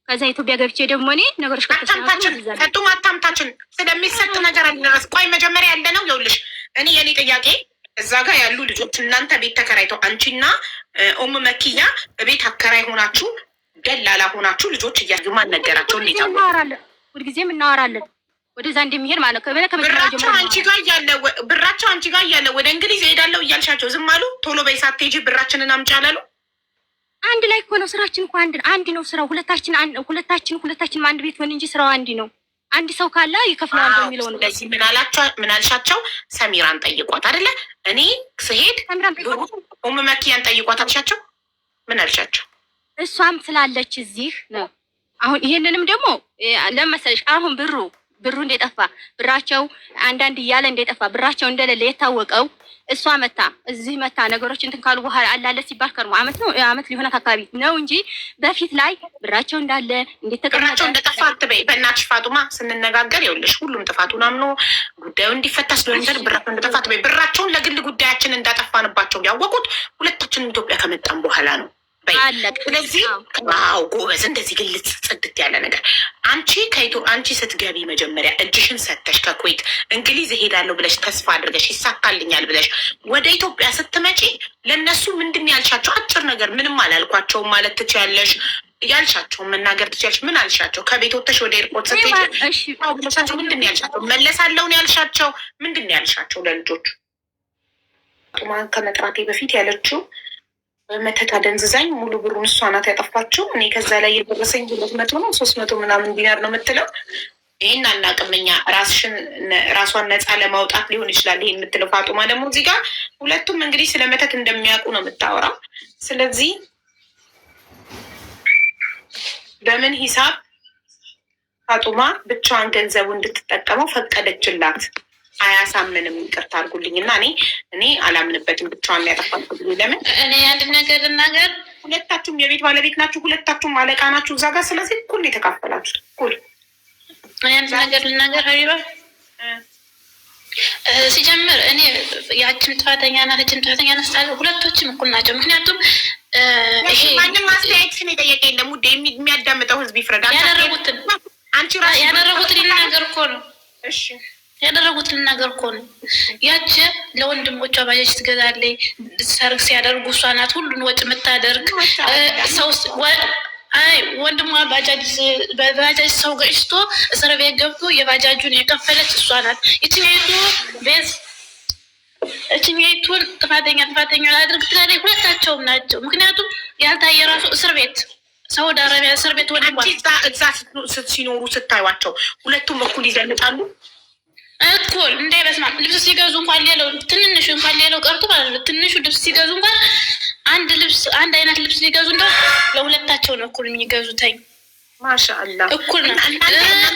ከዛ ኢትዮጵያ ገብቼ ደግሞ እኔ ነገሮች አታምታችን ፈጡም፣ አታምታችን። ስለሚሰጥ ነገር አልደረስ። ቆይ፣ መጀመሪያ ያለ ነው፣ ይኸውልሽ፣ እኔ የኔ ጥያቄ እዛ ጋር ያሉ ልጆች እናንተ ቤት ተከራይተው አንቺና ኡም መኪያ ቤት አከራይ ሆናችሁ፣ ደላላ ሆናችሁ ልጆች እያዩ ማን ነገራቸው? እንዴት አወቁ? እናወራለን፣ ሁልጊዜም እናወራለን። ወደዛ እንደሚሄድ ማለት ነው። ብራቸው አንቺ ጋር እያለ፣ ብራቸው አንቺ ጋር እያለ ወደ እንግሊዝ እሄዳለሁ እያልሻቸው ዝም አሉ? ቶሎ በይ ሳትሄጂ ብራችንን አምጪ አላሉ? አንድ ላይ እኮ ነው ስራችን እኮ አንድ አንድ ነው ስራው። ሁለታችን አንድ ቤት ሆን እንጂ ስራው አንድ ነው። አንድ ሰው ካለ ይከፍለዋል በሚለው ነው። ስለዚህ ምን አላቸው? ምን አልሻቸው? ሰሚራን ጠይቋት አይደለ? እኔ ስሄድ ሰሚራን ጠይቋት፣ ኡም መኪያን ጠይቋት አልሻቸው? ምን አልሻቸው? እሷም ስላለች እዚህ ነው። አሁን ይሄንንም ደግሞ ለመሰለሽ አሁን ብሩ እንደጠፋ፣ ብራቸው አንዳንድ እያለ እንደጠፋ፣ ብራቸው እንደሌለ የታወቀው እሷ መታ እዚህ መታ ነገሮች እንትን ካሉ በኋላ አላለ ሲባል ከርሞ አመት ነው፣ አመት ሊሆናት አካባቢ ነው እንጂ በፊት ላይ ብራቸው እንዳለ እንደተቀመጠ ብራቸው እንደጠፋ አትበይ በእናትሽ ፋጡማ። ስንነጋገር ይኸውልሽ ሁሉም ጥፋቱን አምኖ ጉዳዩ እንዲፈታ ስለሆነ ብራቸው እንደጠፋ አትበይ። ብራቸውን ለግል ጉዳያችን እንዳጠፋንባቸው ያወቁት ሁለታችንም ኢትዮጵያ ከመጣን በኋላ ነው። ስለዚህ አዎ ጎበዝ፣ እንደዚህ ግልጽ ጽድት ያለ ነገር። አንቺ ከኢትዮ አንቺ ስትገቢ መጀመሪያ እጅሽን ሰተሽ ከኩዌት እንግሊዝ እሄዳለሁ ብለሽ ተስፋ አድርገሽ ይሳካልኛል ብለሽ ወደ ኢትዮጵያ ስትመጪ ለእነሱ ምንድን ያልሻቸው? አጭር ነገር፣ ምንም አላልኳቸውም ማለት ትችያለሽ። ያልሻቸውን መናገር ትችያለሽ። ምን አልሻቸው? ከቤት ወጥተሽ ወደ ኤርፖርት ስትሄጂ ብለሻቸው ምንድን ያልሻቸው? መለሳለውን ያልሻቸው? ምንድን ያልሻቸው ለልጆቹ? ጡማን ከመጥራቴ በፊት ያለችው መተት አደንዝዛኝ ሙሉ ብሩን እሷ ናት ያጠፋችው። እኔ ከዛ ላይ የደረሰኝ 200 ነው 300 ምናምን ዲናር ነው የምትለው። ይህን አናውቅም እኛ። ራስሽን ራሷን ነፃ ለማውጣት ሊሆን ይችላል ይሄን የምትለው። ፋጡማ ደግሞ እዚህ ጋር ሁለቱም እንግዲህ ስለ መተት እንደሚያውቁ ነው የምታወራው። ስለዚህ በምን ሂሳብ ፋጡማ ብቻዋን ገንዘቡ እንድትጠቀመው ፈቀደችላት? አያሳምንም። ይቅርታ አድርጉልኝ እና እኔ አላምንበትም። ብቻዋን ያጠፋት ለምን? እኔ አንድ ነገር ልናገር። ሁለታችሁም የቤት ባለቤት ናችሁ። ሁለታችሁም አለቃ ናችሁ እዛ ጋር። ስለዚህ እኩል ነው የተካፈላችሁት። እኩል። እኔ አንድ ነገር ልናገር ሀቢባ። ሲጀምር እኔ ያችም ጥፋተኛ ናት፣ እችም ጥፋተኛ ናት ስላለ ሁለቶችም እኩል ናቸው። ምክንያቱም ይሄ ማንም አስተያየትሽን የጠየቀ የለም ውዴ። የሚያዳምጠው ህዝብ ይፍረዳል። ያደረጉትን አንቺ ራስሽ ያደረጉትን ልናገር እኮ ነው። እሺ። ያደረጉትን ልናገር እኮ ነው። ያች ለወንድሞቿ ባጃጅ ትገዛለች። ሰርግ ሲያደርጉ እሷ ናት ሁሉን ወጪ የምታደርግ። ሰው አይ ወንድሟ ባጃጅ በባጃጅ ሰው ገጭቶ እስር ቤት ገብቶ የባጃጁን የከፈለች እሷ ናት። ይችኛይቱ ቤዝ እችኛይቱን ጥፋተኛ ጥፋተኛ ላድርግ ትላለች። ሁለታቸውም ናቸው። ምክንያቱም ያልታየ ራሱ እስር ቤት ሳውዲ አረቢያ እስር ቤት ወንድሟ አንቺ እዛ ሲኖሩ ስታዩቸው ሁለቱም እኩል ይዘንጣሉ። እኩል እንዳይበስማ ልብስ ሲገዙ እንኳን ሌለው ትንንሹ እንኳን ሌለው ቀርቶ ማለት ነው። ትንሹ ልብስ ሲገዙ እንኳን አንድ ልብስ፣ አንድ አይነት ልብስ ሲገዙ እንደው ለሁለታቸው ነው እኩል የሚገዙተኝ። ማሻአላ። እኩል ነው።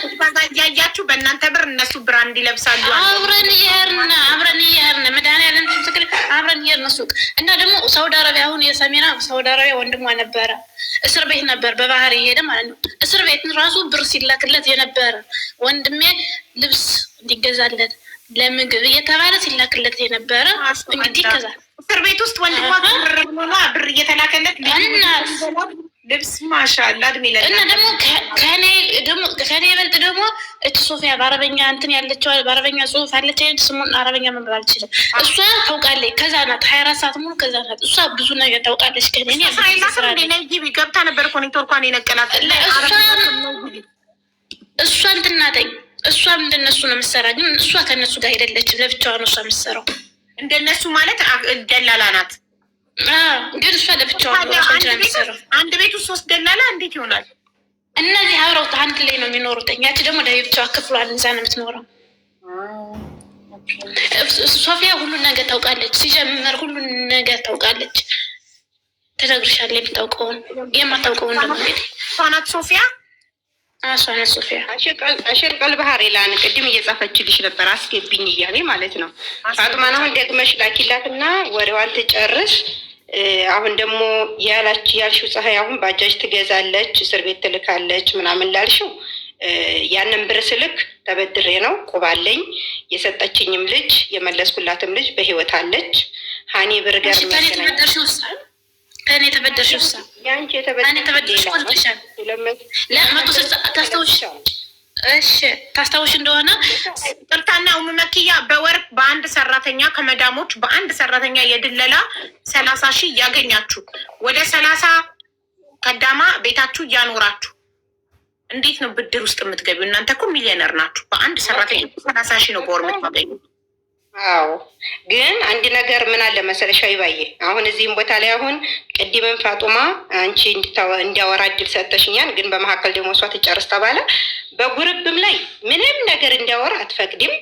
እናንተ እያያችሁ በእናንተ ብር እነሱ brand ይለብሳሉ። አብረን እየሄድን መድኃኒዓለም ትክክል፣ አብረን እየሄድን ሱቅ እና ደግሞ ሳውዲ አረቢያ፣ አሁን የሰሜና ሳውዲ አረቢያ ወንድሟ ነበረ እስር ቤት ነበር፣ በባህር የሄደ ማለት ነው። እስር ቤት ራሱ ብር ሲላክለት የነበረ ወንድሜ ልብስ እንዲገዛለት ለምግብ እየተባለ ሲላክለት የነበረ እንግዲህ ከዛ እስር ቤት ውስጥ ወንድሟ ብር እየተላከለት እና ልብስ፣ ማሻአላ፣ እድሜ እና ደግሞ ከኔ ይበልጥ ደግሞ እች ሶፊያ በአረበኛ እንትን ያለችው፣ በአረበኛ ጽሁፍ አለች። ስሙን አረበኛ መንበብ አልችልም። እሷ ታውቃለች። ከዛ ናት፣ 24 ሰዓት ሙሉ ከዛ ናት። እሷ ብዙ ነገር ታውቃለች። ከኔ ገብታ ነበር እኮ ኔትወርኳን የነቀላት። እሷ እንትን ናተኝ። እሷም እንደነሱ ነው የምትሰራ፣ ግን እሷ ከእነሱ ጋር ሄደለችም። ለብቻዋ ነው እሷ የምትሰራው። እንደነሱ ማለት ደላላ ናት። ግን እሷ ለብቻዋ ነው የምትሰራው። አንድ ቤት ውስጥ ሶስት ደላላ እንዴት ይሆናል? እነዚህ አብረው አንድ ላይ ነው የሚኖሩት። ያቺ ደግሞ ለብቻዋ ክፍሏን እዛ ነው የምትኖረው። ሶፊያ ሁሉን ነገር ታውቃለች። ሲጀምር ሁሉን ነገር ታውቃለች፣ ትነግርሻለች። የምታውቀውን የማታውቀውን ደግሞ እንግዲህ እሷ ናት ሶፊያ። እሷ ናት ሶፊያ። አሸርቀል ባህር ላን ቅድም እየጻፈችልሽ ነበር አስገብኝ እያለ ማለት ነው። ፋጡማን አሁን ደግመሽ ላኪላትና ወሬዋን ትጨርስ። አሁን ደግሞ ያላች ያልሽው ፀሐይ አሁን ባጃጅ ትገዛለች፣ እስር ቤት ትልካለች ምናምን ላልሽው ያንን ብር ስልክ ተበድሬ ነው ቁባለኝ። የሰጠችኝም ልጅ የመለስኩላትም ልጅ በህይወት አለች። ሀኒ ብር ጋር ከእኔ የተበደርሽው እሳ ያንቺ የተበደርሽው ታስታውሽ? እሺ ታስታውሽ እንደሆነ ቅርታና ኡም መኪያ በወር በአንድ ሰራተኛ ከመዳሞች በአንድ ሰራተኛ የድለላ 30,000 እያገኛችሁ ወደ 30 ከዳማ ቤታችሁ እያኖራችሁ እንዴት ነው ብድር ውስጥ የምትገቢው? እናንተ እኮ ሚሊዮነር ናችሁ። በአንድ ሰራተኛ 30,000 ነው በወር የምታገኙ። አዎ ግን አንድ ነገር ምን አለ መሰለሽ አይባዬ፣ አሁን እዚህም ቦታ ላይ አሁን ቅድምም ፋጡማ አንቺ እንዲያወራ እድል ሰጠሽኛል፣ ግን በመካከል ደግሞ እሷ ትጨርስ ተባለ። በ group ም ላይ ምንም ነገር እንዲያወራ አትፈቅድም።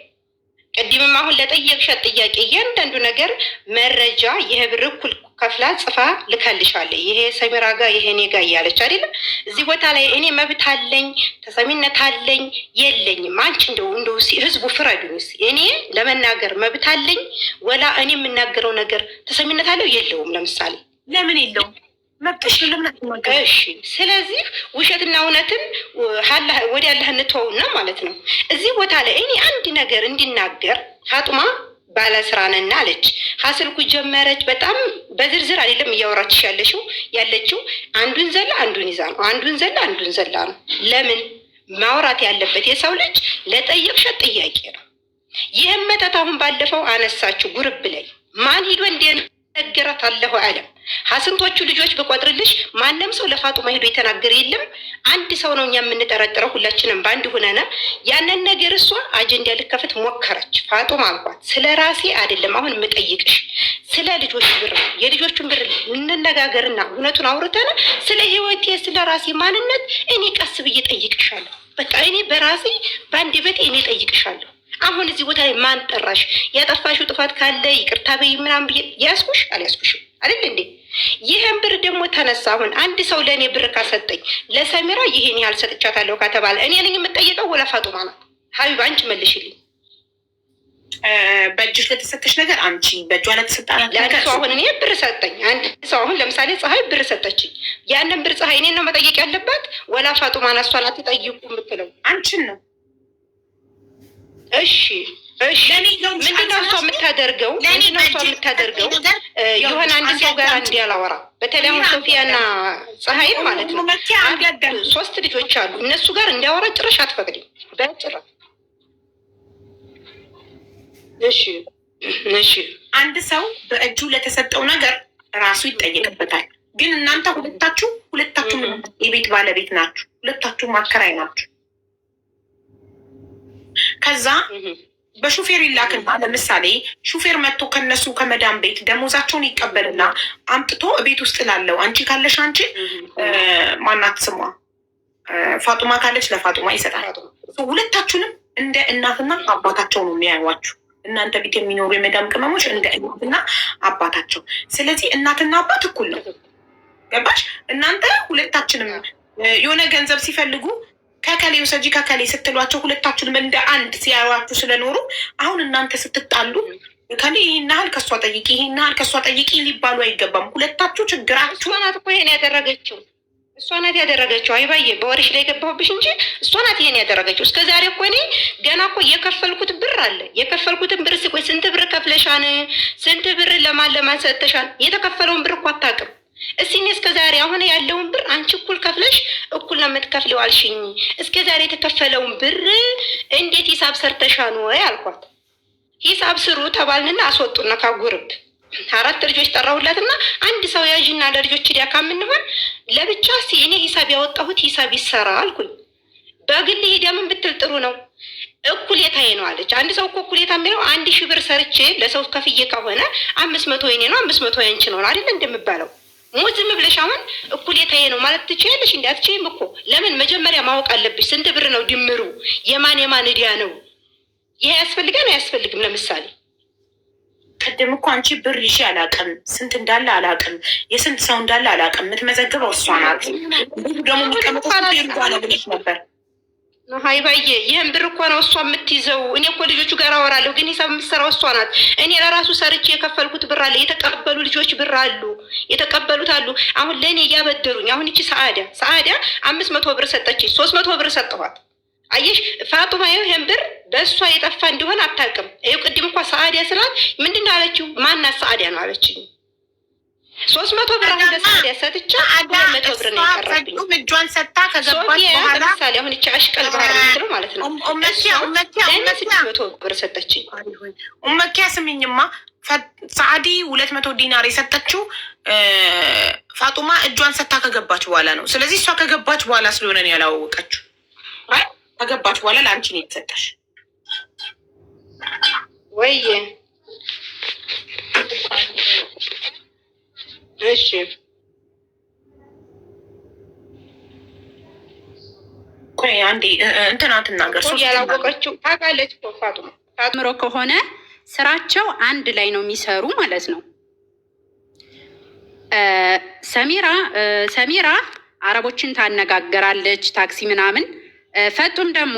ቅድምም አሁን ለጠየቅሻት ጥያቄ እያንዳንዱ ነገር መረጃ ይሄ ብር እኩል ከፍላ ጽፋ ልካልሻለች። ይሄ ሰሚራ ጋ ይሄ እኔ ጋ እያለች አይደለም። እዚህ ቦታ ላይ እኔ መብት አለኝ ተሰሚነት አለኝ የለኝም። አንቺ እንደው እንደው ህዝቡ ፍረዱኝ። እኔ ለመናገር መብት አለኝ ወላ እኔ የምናገረው ነገር ተሰሚነት አለው የለውም? ለምሳሌ ለምን የለውም? መብትሽ ነው። ለምን አትናገሪም? እሺ ስለዚህ ውሸትና እውነትን ወደ አላህ እንተወውና ማለት ነው። እዚህ ቦታ ላይ እኔ አንድ ነገር እንዲናገር ፋጡማ ባለስራ ነን አለች። ሀስልኩ ጀመረች። በጣም በዝርዝር አይደለም እያወራችሽ ያለችው አንዱን ዘላ አንዱን ይዛ ነው። አንዱን ዘላ አንዱን ዘላ ነው። ለምን ማውራት ያለበት የሰው ልጅ ለጠየቅሻት ጥያቄ ነው። ይህም መተት አሁን ባለፈው አነሳችሁ group ላይ ማን ሂዶ እንደነገራት አለሁ አለም ሀስንቶቹ ልጆች ብቆጥርልሽ ማንም ሰው ለፋጡማ ሄዶ የተናገረ የለም። አንድ ሰው ነው እኛ የምንጠረጥረው፣ ሁላችንም በአንድ ሆነን ያንን ነገር እሷ አጀንዳ ልከፍት ሞከረች። ፋጡማ አልኳት፣ ስለ ራሴ አይደለም አሁን የምጠይቅሽ ስለ ልጆች ብር ነው። የልጆቹን ብር እንነጋገርና እውነቱን አውርተን ስለ ህይወቴ ስለ ራሴ ማንነት እኔ ቀስ ብዬ ጠይቅሻለሁ። በቃ እኔ በራሴ በአንድ ቤቴ እኔ ጠይቅሻለሁ። አሁን እዚህ ቦታ ላይ ማን ጠራሽ? ያጠፋሽው ጥፋት ካለ ይቅርታ በይ ምናምን ብዬ ያዝኩሽ አልያዝኩሽም አይደል እንዴ? ይህን ብር ደግሞ ተነሳ። አሁን አንድ ሰው ለእኔ ብር ካሰጠኝ ለሰሚራ ይሄን ያህል ሰጥቻታለሁ ከተባለ እኔ ነኝ የምጠየቀው ወላ ፋጡማ ናት? ሀቢብ አንቺ መልሽልኝ። በእጅሽ ለተሰጠሽ ነገር አንቺ በእጇ ለተሰጣት ለአንድ ነገር ሰው አሁን እኔ ብር ሰጠኝ። አንድ ሰው አሁን ለምሳሌ ፀሐይ ብር ሰጠችኝ። ያንን ብር ፀሐይ እኔን ነው መጠየቅ ያለባት ወላ ፋጡማ ናት? እሷን አትጠይቁ የምትለው አንቺን ነው። እሺ እሺ፣ ለእኔ ነው ምንድነው እሷ የምታደርገው? ለእኔ ምንድነው እሷ በእጅ የምታደርገው? ነገር የሆነ አንድ ሰው ጋር እንዲያላወራ በተለይ አሁን ሶፊያና ፀሐይን ማለት ነው መኪያ አንድ ያዳል ሶስት ልጆች አሉ። እነሱ ጋር እንዲያወራ ጭራሽ አትፈቅድም በጭራሽ። እሺ እሺ አንድ ሰው በእጁ ለተሰጠው ነገር ራሱ ይጠየቅበታል። ግን እናንተ ሁለታችሁ የቤት ባለቤት ናችሁ፣ ሁለታችሁ አከራይ ናችሁ። ከዛ በሹፌር ይላክና ለምሳሌ ሹፌር መጥቶ ከነሱ ከመዳም ቤት ደሞዛቸውን ይቀበልና አምጥቶ ቤት ውስጥ ላለው አንቺ ካለሽ አንቺ ማናት ስሟ ፋጡማ ካለች ለፋጡማ ይሰጣል። ሁለታችሁንም እንደ እናትና አባታቸው ነው የሚያዩዋችሁ። እናንተ ቤት የሚኖሩ የመዳም ቅመሞች እንደ እናትና አባታቸው። ስለዚህ እናትና አባት እኩል ነው። ገባሽ? እናንተ ሁለታችንም የሆነ ገንዘብ ሲፈልጉ ከከሌ ውሰጂ ከከሌ ስትሏቸው ሁለታችሁንም እንደ አንድ ሲያዩዋችሁ ስለኖሩ አሁን እናንተ ስትጣሉ ከሌ ይህን ያህል ከእሷ ጠይቂ፣ ይህን ያህል ከእሷ ጠይቂ ሊባሉ አይገባም። ሁለታችሁ ችግራችሁ እሷ ናት እኮ ይሄን ያደረገችው። እሷ ናት ያደረገችው። አይባዬ በወሬሽ ላይ የገባሁብሽ እንጂ እሷ ናት ይሄን ያደረገችው። እስከ ዛሬ እኮ እኔ ገና እኮ የከፈልኩት ብር አለ። የከፈልኩትን ብር ስቆይ ስንት ብር ከፍለሻን፣ ስንት ብር ለማን ለማን ሰጥተሻን፣ የተከፈለውን ብር እኮ አታውቅም። እስኪ እኔ እስከ ዛሬ አሁን ያለውን ብር አንቺ እኩል ከፍለሽ እኩል ነው የምትከፍለው አልሽኝ። እስከ ዛሬ የተከፈለውን ብር እንዴት ሂሳብ ሰርተሻን ወይ አልኳት። ሂሳብ ስሩ ተባልንና አስወጡና ከ group አራት ልጆች ጠራሁላትና አንድ ሰው ያዥና ለልጆች ዲያ ከምንሆን ለብቻ እስኪ እኔ ሂሳብ ያወጣሁት ሂሳብ ይሰራ አልኩኝ። በግል ሄዳ ምን ብትል ጥሩ ነው እኩሌታዬ ነው አለች። አንድ ሰው እኮ እኩሌታ የሚለው 1,000 ብር ሰርቼ ለሰው ከፍዬ ከሆነ 500 የኔ ነው 500 ያንቺ ነው አይደል እንደምባለው። ሞት ዝም ብለሽ አሁን እኩሌታዬ ነው ማለት ትችያለሽ? እንዲ አትችይም እኮ። ለምን መጀመሪያ ማወቅ አለብሽ። ስንት ብር ነው ድምሩ? የማን የማን እዲያ ነው? ይሄ ያስፈልጋል አያስፈልግም? ለምሳሌ ቅድም እኮ አንቺ ብር ይዤ አላውቅም፣ ስንት እንዳለ አላውቅም፣ የስንት ሰው እንዳለ አላውቅም፣ የምትመዘግበው እሷ ናት፣ ብሩ ደግሞ የሚቀመጠው ጋ ነው ብለሽ ነበር። ሀይባዬ ይህን ብር እኮ ነው እሷ የምትይዘው። እኔ እኮ ልጆቹ ጋር አወራለሁ፣ ግን ሂሳብ የምትሰራው እሷ ናት። እኔ ለራሱ ሰርቼ የከፈልኩት ብር አለ፣ የተቀበሉ ልጆች ብር አሉ፣ የተቀበሉት አሉ። አሁን ለእኔ እያበደሩኝ፣ አሁን ይቺ ሰአዳ ሰአዳ 500 ብር ሰጠችኝ፣ 300 ብር ሰጠኋት። አየሽ ፋጡማ፣ ይህን ብር በእሷ የጠፋ እንደሆነ አታውቅም። ይኸው ቅድም እኳ ሰአዳ ስላት ምንድን ነው አለችው? ማናት ሰአዳ ነው አለችኝ። 300 ብር አሁን ለሰአዳ ሰጥቻ 200 ብር ነው የቀረብኝ። እጇን ሰጥታ ከገባች ሶፊያ በኋላ ለምሳሌ አሁን ይቺ አሽቀል ባህር የምትለው ማለት ነው ኡመኪያ ኡመኪያ ለእኔ ኡመኪያ 600 ብር ሰጠችኝ። ኡመኪያ ስሚኝማ፣ ሰዓዲ 200 ዲናር የሰጠችው ፋጡማ እጇን ሰታ ከገባች በኋላ ነው። ስለዚህ እሷ ከገባች በኋላ ስለሆነ ነው ያላወቀችው። አይ ከገባች በኋላ ለአንቺ ነው የተሰጠሽ። ወይ እሺ ቆይ አንዴ እንትና ትናገር። እኮ ያላወቀችው ታውቃለች እኮ ፋጡማ። ምሮ ከሆነ ስራቸው አንድ ላይ ነው የሚሰሩ ማለት ነው። ሰሚራ ሰሚራ አረቦችን ታነጋገራለች፣ ታክሲ ምናምን። ፈጡም ደግሞ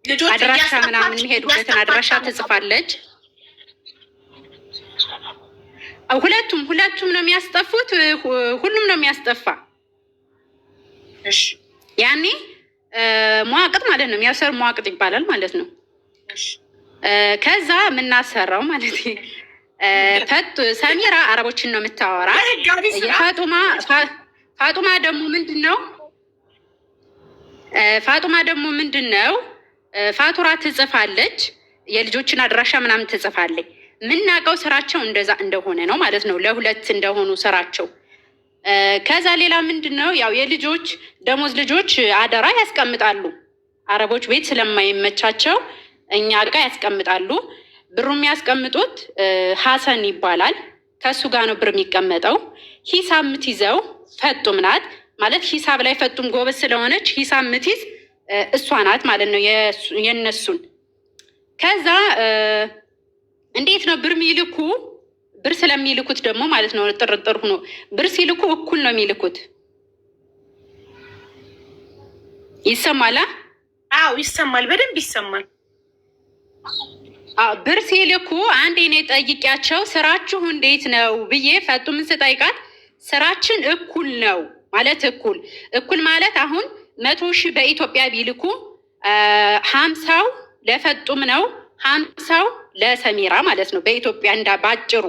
ልጆች የአድራሻ እያስጠፋች ምናምን የሚሄዱበትን አድራሻ እያስጠፋች ትጽፋለች። ሁለቱም ሁለቱም ነው የሚያስጠፉት። ሁሉም ነው የሚያስጠፋ። እሺ ያኔ መዋቅጥ ማለት ነው የሚያሰሩ መዋቅጥ ይባላል ማለት ነው። እሺ ከዛ የምናሰራው ማለት ፈጡ ሰሚራ አረቦችን ነው የምታወራ። በህጋዊ ስራ የፋጡማ ፋጡማ ደግሞ ምንድን ነው ፋጡማ ደግሞ ምንድን ነው ፋቱራ ትጽፋለች፣ የልጆችን አድራሻ ምናምን ትጽፋለች። የምናውቀው ስራቸው እንደዛ እንደሆነ ነው ማለት ነው፣ ለሁለት እንደሆኑ ስራቸው። ከዛ ሌላ ምንድን ነው ያው የልጆች ደሞዝ ልጆች አደራ ያስቀምጣሉ። አረቦች ቤት ስለማይመቻቸው እኛ ጋር ያስቀምጣሉ። ብሩ የሚያስቀምጡት ሀሰን ይባላል። ከእሱ ጋር ነው ብር የሚቀመጠው። ሂሳብ የምትይዘው ፈጡም ናት ማለት ሂሳብ ላይ ፈጡም ጎበዝ ስለሆነች ሂሳብ የምትይዝ እሷ ናት ማለት ነው የእነሱን። ከዛ እንዴት ነው ብር የሚልኩ? ብር ስለሚልኩት ደግሞ ማለት ነው ጥርጥር ሆኖ ብር ሲልኩ እኩል ነው የሚልኩት። ይሰማላ? አዎ ይሰማል፣ በደንብ ይሰማል። አዎ ብር ሲልኩ አንዴ እኔ ጠይቂያቸው ስራችሁ እንዴት ነው ብዬ ፈጡምን ስጠይቃት ስራችን እኩል ነው ማለት እኩል እኩል ማለት አሁን 100,000 በኢትዮጵያ ቢልኩ 50ው ለፈጡም ነው 50ው ለሰሚራ ማለት ነው በኢትዮጵያ እንዳ ባጭሩ።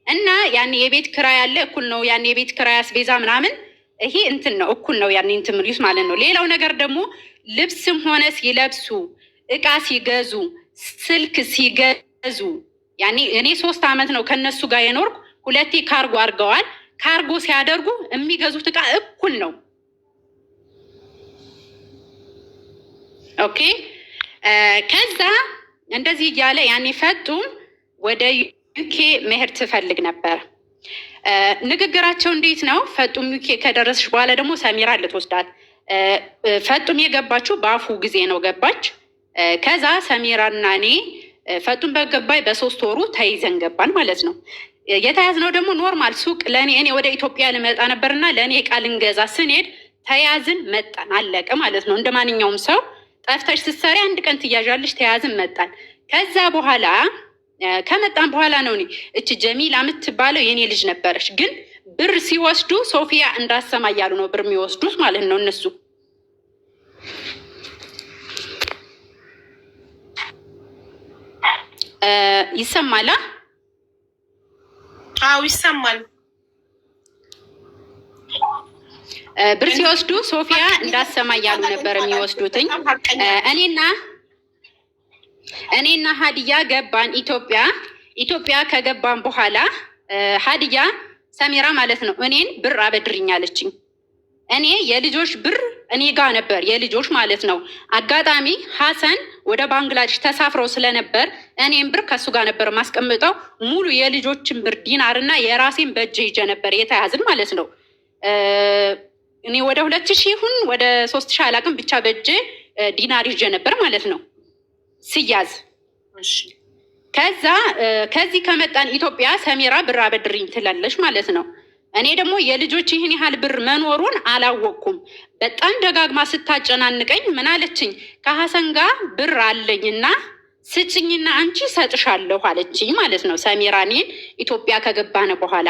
እና ያን የቤት ክራይ ያለ እኩል ነው። ያን የቤት ክራይ አስቤዛ ምናምን ይሄ እንትን ነው እኩል ነው። ያን እንትን የሚሉት ማለት ነው። ሌላው ነገር ደግሞ ልብስም ሆነ ሲለብሱ እቃ ሲገዙ ስልክ ሲገዙ ያኔ እኔ 3 ዓመት ነው ከነሱ ጋር የኖርኩ። ሁለቴ ካርጎ አድርገዋል። ካርጎ ሲያደርጉ የሚገዙት እቃ እኩል ነው። okay ከዛ እንደዚህ እያለ ያኔ ፈጡም ወደ ዩኬ መሄድ ትፈልግ ነበር። ንግግራቸው እንዴት ነው? ፈጡም ዩኬ ከደረሰች በኋላ ደግሞ ሰሚራ ልትወስዳት ፈጡም የገባችው በአፉ ጊዜ ነው ገባች። ከዛ ሰሚራና እኔ ፈጡም በገባይ በ3 ወሩ ተይዘን ገባን ማለት ነው። የተያዝነው ደግሞ normal ሱቅ ለእኔ እኔ ወደ ኢትዮጵያ ልመጣ ነበርና ለእኔ እቃ ልንገዛ ስንሄድ ተያዝን መጣን፣ አለቀ ማለት ነው። እንደ ማንኛውም ሰው ጠፍተሽ ስትሰሪ አንድ ቀን ትያዣለሽ። ተያዝን መጣን። ከዛ በኋላ ከመጣን በኋላ ነው እኔ እች ጀሚላ የምትባለው የኔ ልጅ ነበረች። ግን ብር ሲወስዱ ሶፊያ እንዳሰማ እያሉ ነው ብር የሚወስዱት ማለት ነው እነሱ። ይሰማላ? አዎ ይሰማል። ብር ሲወስዱ ሶፊያ እንዳሰማ እያሉ ነበር የሚወስዱትኝ። እኔና ሀዲያ ገባን ኢትዮጵያ። ኢትዮጵያ ከገባን በኋላ ሀዲያ ሰሚራ ማለት ነው እኔን ብር አበድርኝ አለችኝ። እኔ የልጆች ብር እኔ ጋ ነበር የልጆች ማለት ነው። አጋጣሚ ሀሰን ወደ ባንግላዴሽ ተሳፍረው ስለነበር እኔም ብር ከእሱ ጋር ነበር ማስቀምጠው። ሙሉ የልጆችን ብር ዲናር እና የራሴን በእጅ ይዤ ነበር የተያዝን ማለት ነው። እኔ ወደ 2000 ይሁን ወደ 3000 አላውቅም፣ ብቻ በእጄ ዲናር ይዤ ነበር ማለት ነው። ስያዝ። ከዛ ከዚህ ከመጣን ኢትዮጵያ ሰሚራ ብር አበድሪኝ ትላለች ማለት ነው። እኔ ደግሞ የልጆች ይህን ያህል ብር መኖሩን አላወቅኩም። በጣም ደጋግማ ስታጨናንቀኝ ምን አለችኝ? ከሀሰን ጋር ብር አለኝና ስጭኝና አንቺ ሰጥሻለሁ አለችኝ ማለት ነው። ሰሚራ እኔን ኢትዮጵያ ከገባን በኋላ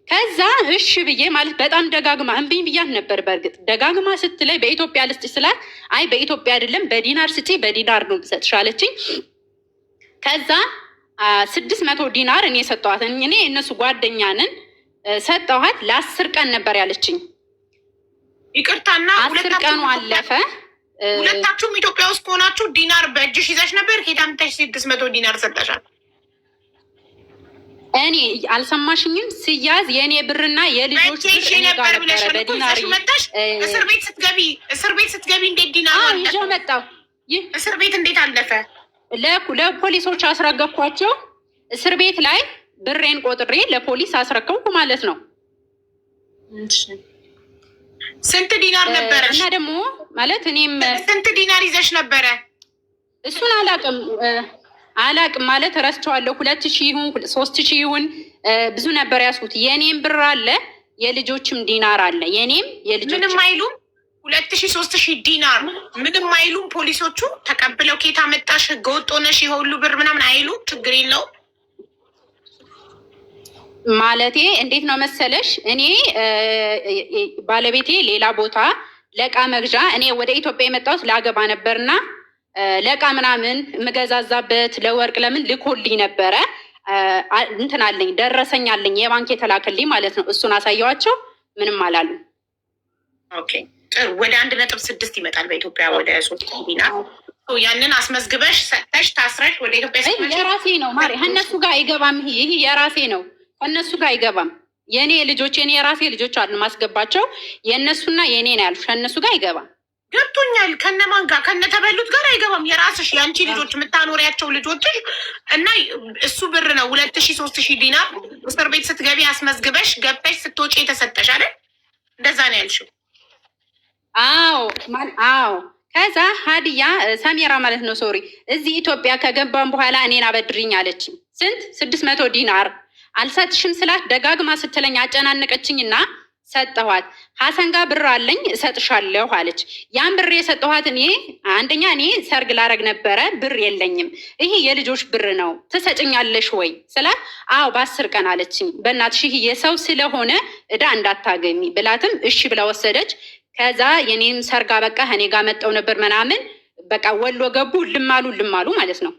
ከዛ እሺ ብዬ ማለት በጣም ደጋግማ እምቢኝ ብያት ነበር። በእርግጥ ደጋግማ ስትለይ በኢትዮጵያ ልስጥሽ ስላት አይ በኢትዮጵያ አይደለም በዲናር ስጪ፣ በዲናር ነው የምሰጥሽ አለችኝ። ከዛ 600 ዲናር እኔ ሰጠኋት። እኔ እነሱ ጓደኛንን ሰጠኋት። ለ10 ቀን ነበር ያለችኝ። ይቅርታና 10 ቀኑ አለፈ። ሁለታችሁም ኢትዮጵያ ውስጥ ከሆናችሁ ዲናር በእጅሽ ይዘሽ ነበር። ሄዳ አምጥተሽ 600 ዲናር ሰጠሻል። እኔ አልሰማሽኝም? ስያዝ የእኔ ብርና የልጆች ብር እኔ ጋር ነበረ በዲናር መጣሽ። እስር ቤት ስትገቢ እስር ቤት ስትገቢ እንዴት ዲናር ይዤ መጣሁ። እስር ቤት እንዴት አለፈ? ለፖሊሶች አስረከብኳቸው። እስር ቤት ላይ ብሬን ቆጥሬ ለፖሊስ አስረከብኩ ማለት ነው። ስንት ዲናር ነበረ? እና ደግሞ ማለት እኔም ስንት ዲናር ይዘሽ ነበረ? እሱን አላቅም አላቅም ማለት ረስቸዋለሁ። 2000 ይሁን 3000 ይሁን ብዙ ነበር ያዝኩት። የኔም ብር አለ የልጆችም ዲናር አለ። የኔም የልጆች ምንም አይሉም። 2000 3000 ዲናር ምንም አይሉም። ፖሊሶቹ ተቀብለው ኬታ መጣሽ ህገወጥ ሆነሽ ይሄ ሁሉ ብር ምናምን አይሉም። ችግር የለውም። ማለቴ እንዴት ነው መሰለሽ፣ እኔ ባለቤቴ ሌላ ቦታ ለእቃ መግዣ እኔ ወደ ኢትዮጵያ የመጣሁት ላገባ ነበርና ለእቃ ምናምን የምገዛዛበት ለወርቅ ለምን ልኮልኝ ነበረ። እንትን አለኝ ደረሰኝ አለኝ የባንክ የተላከልኝ ማለት ነው። እሱን አሳየዋቸው፣ ምንም አላሉ። Okay ጥሩ። ወደ 1.6 ይመጣል በኢትዮጵያ ወደ 3 ዲናር። ያንን አስመዝግበሽ ሰጥተሽ ታስረሽ ወደ ኢትዮጵያ የራሴ ነው ማሪ፣ ከእነሱ ጋር አይገባም። ይሄ የራሴ ነው፣ ከእነሱ ጋር አይገባም። የኔ ልጆች የኔ የራሴ ልጆች አሉ ማስገባቸው፣ የእነሱና የኔ ነው ያልኩሽ፣ ከእነሱ ጋር አይገባም። ገብቶኛል። ከነማን ጋር ከነተበሉት ጋር አይገባም። የራስሽ የአንቺ ልጆች የምታኖሪያቸው ልጆችሽ እና እሱ ብር ነው 2000 3000 ዲናር እስር ቤት ስትገቢ አስመዝግበሽ ገብተሽ ስትወጪ የተሰጠሽ አይደል? እንደዛ ነው ያልሽው? አዎ አዎ። ከዛ ሀዲያ ሰሚራ ማለት ነው sorry፣ እዚህ ኢትዮጵያ ከገባን በኋላ እኔን አበድሪኝ አለችኝ። ስንት? 600 ዲናር አልሰጥሽም ስላት ደጋግማ ስትለኝ አጨናነቀችኝና ሰጠኋት። ሀሰን ጋር ብር አለኝ እሰጥሻለሁ አለች። ያን ብር የሰጠኋት እኔ አንደኛ እኔ ሰርግ ላረግ ነበረ ብር የለኝም፣ ይሄ የልጆች ብር ነው ትሰጭኛለሽ ወይ ስላት አዎ በ10 ቀን አለችኝ። በእናትሽ ይሄ የሰው ስለሆነ እዳ እንዳታገሚ ብላትም እሺ ብላ ወሰደች። ከዛ የኔም ሰርጋ በቃ እኔ ጋር መጠው ነበር ምናምን በቃ ወሎ ገቡ። ልማሉ ልማሉ ማለት ነው።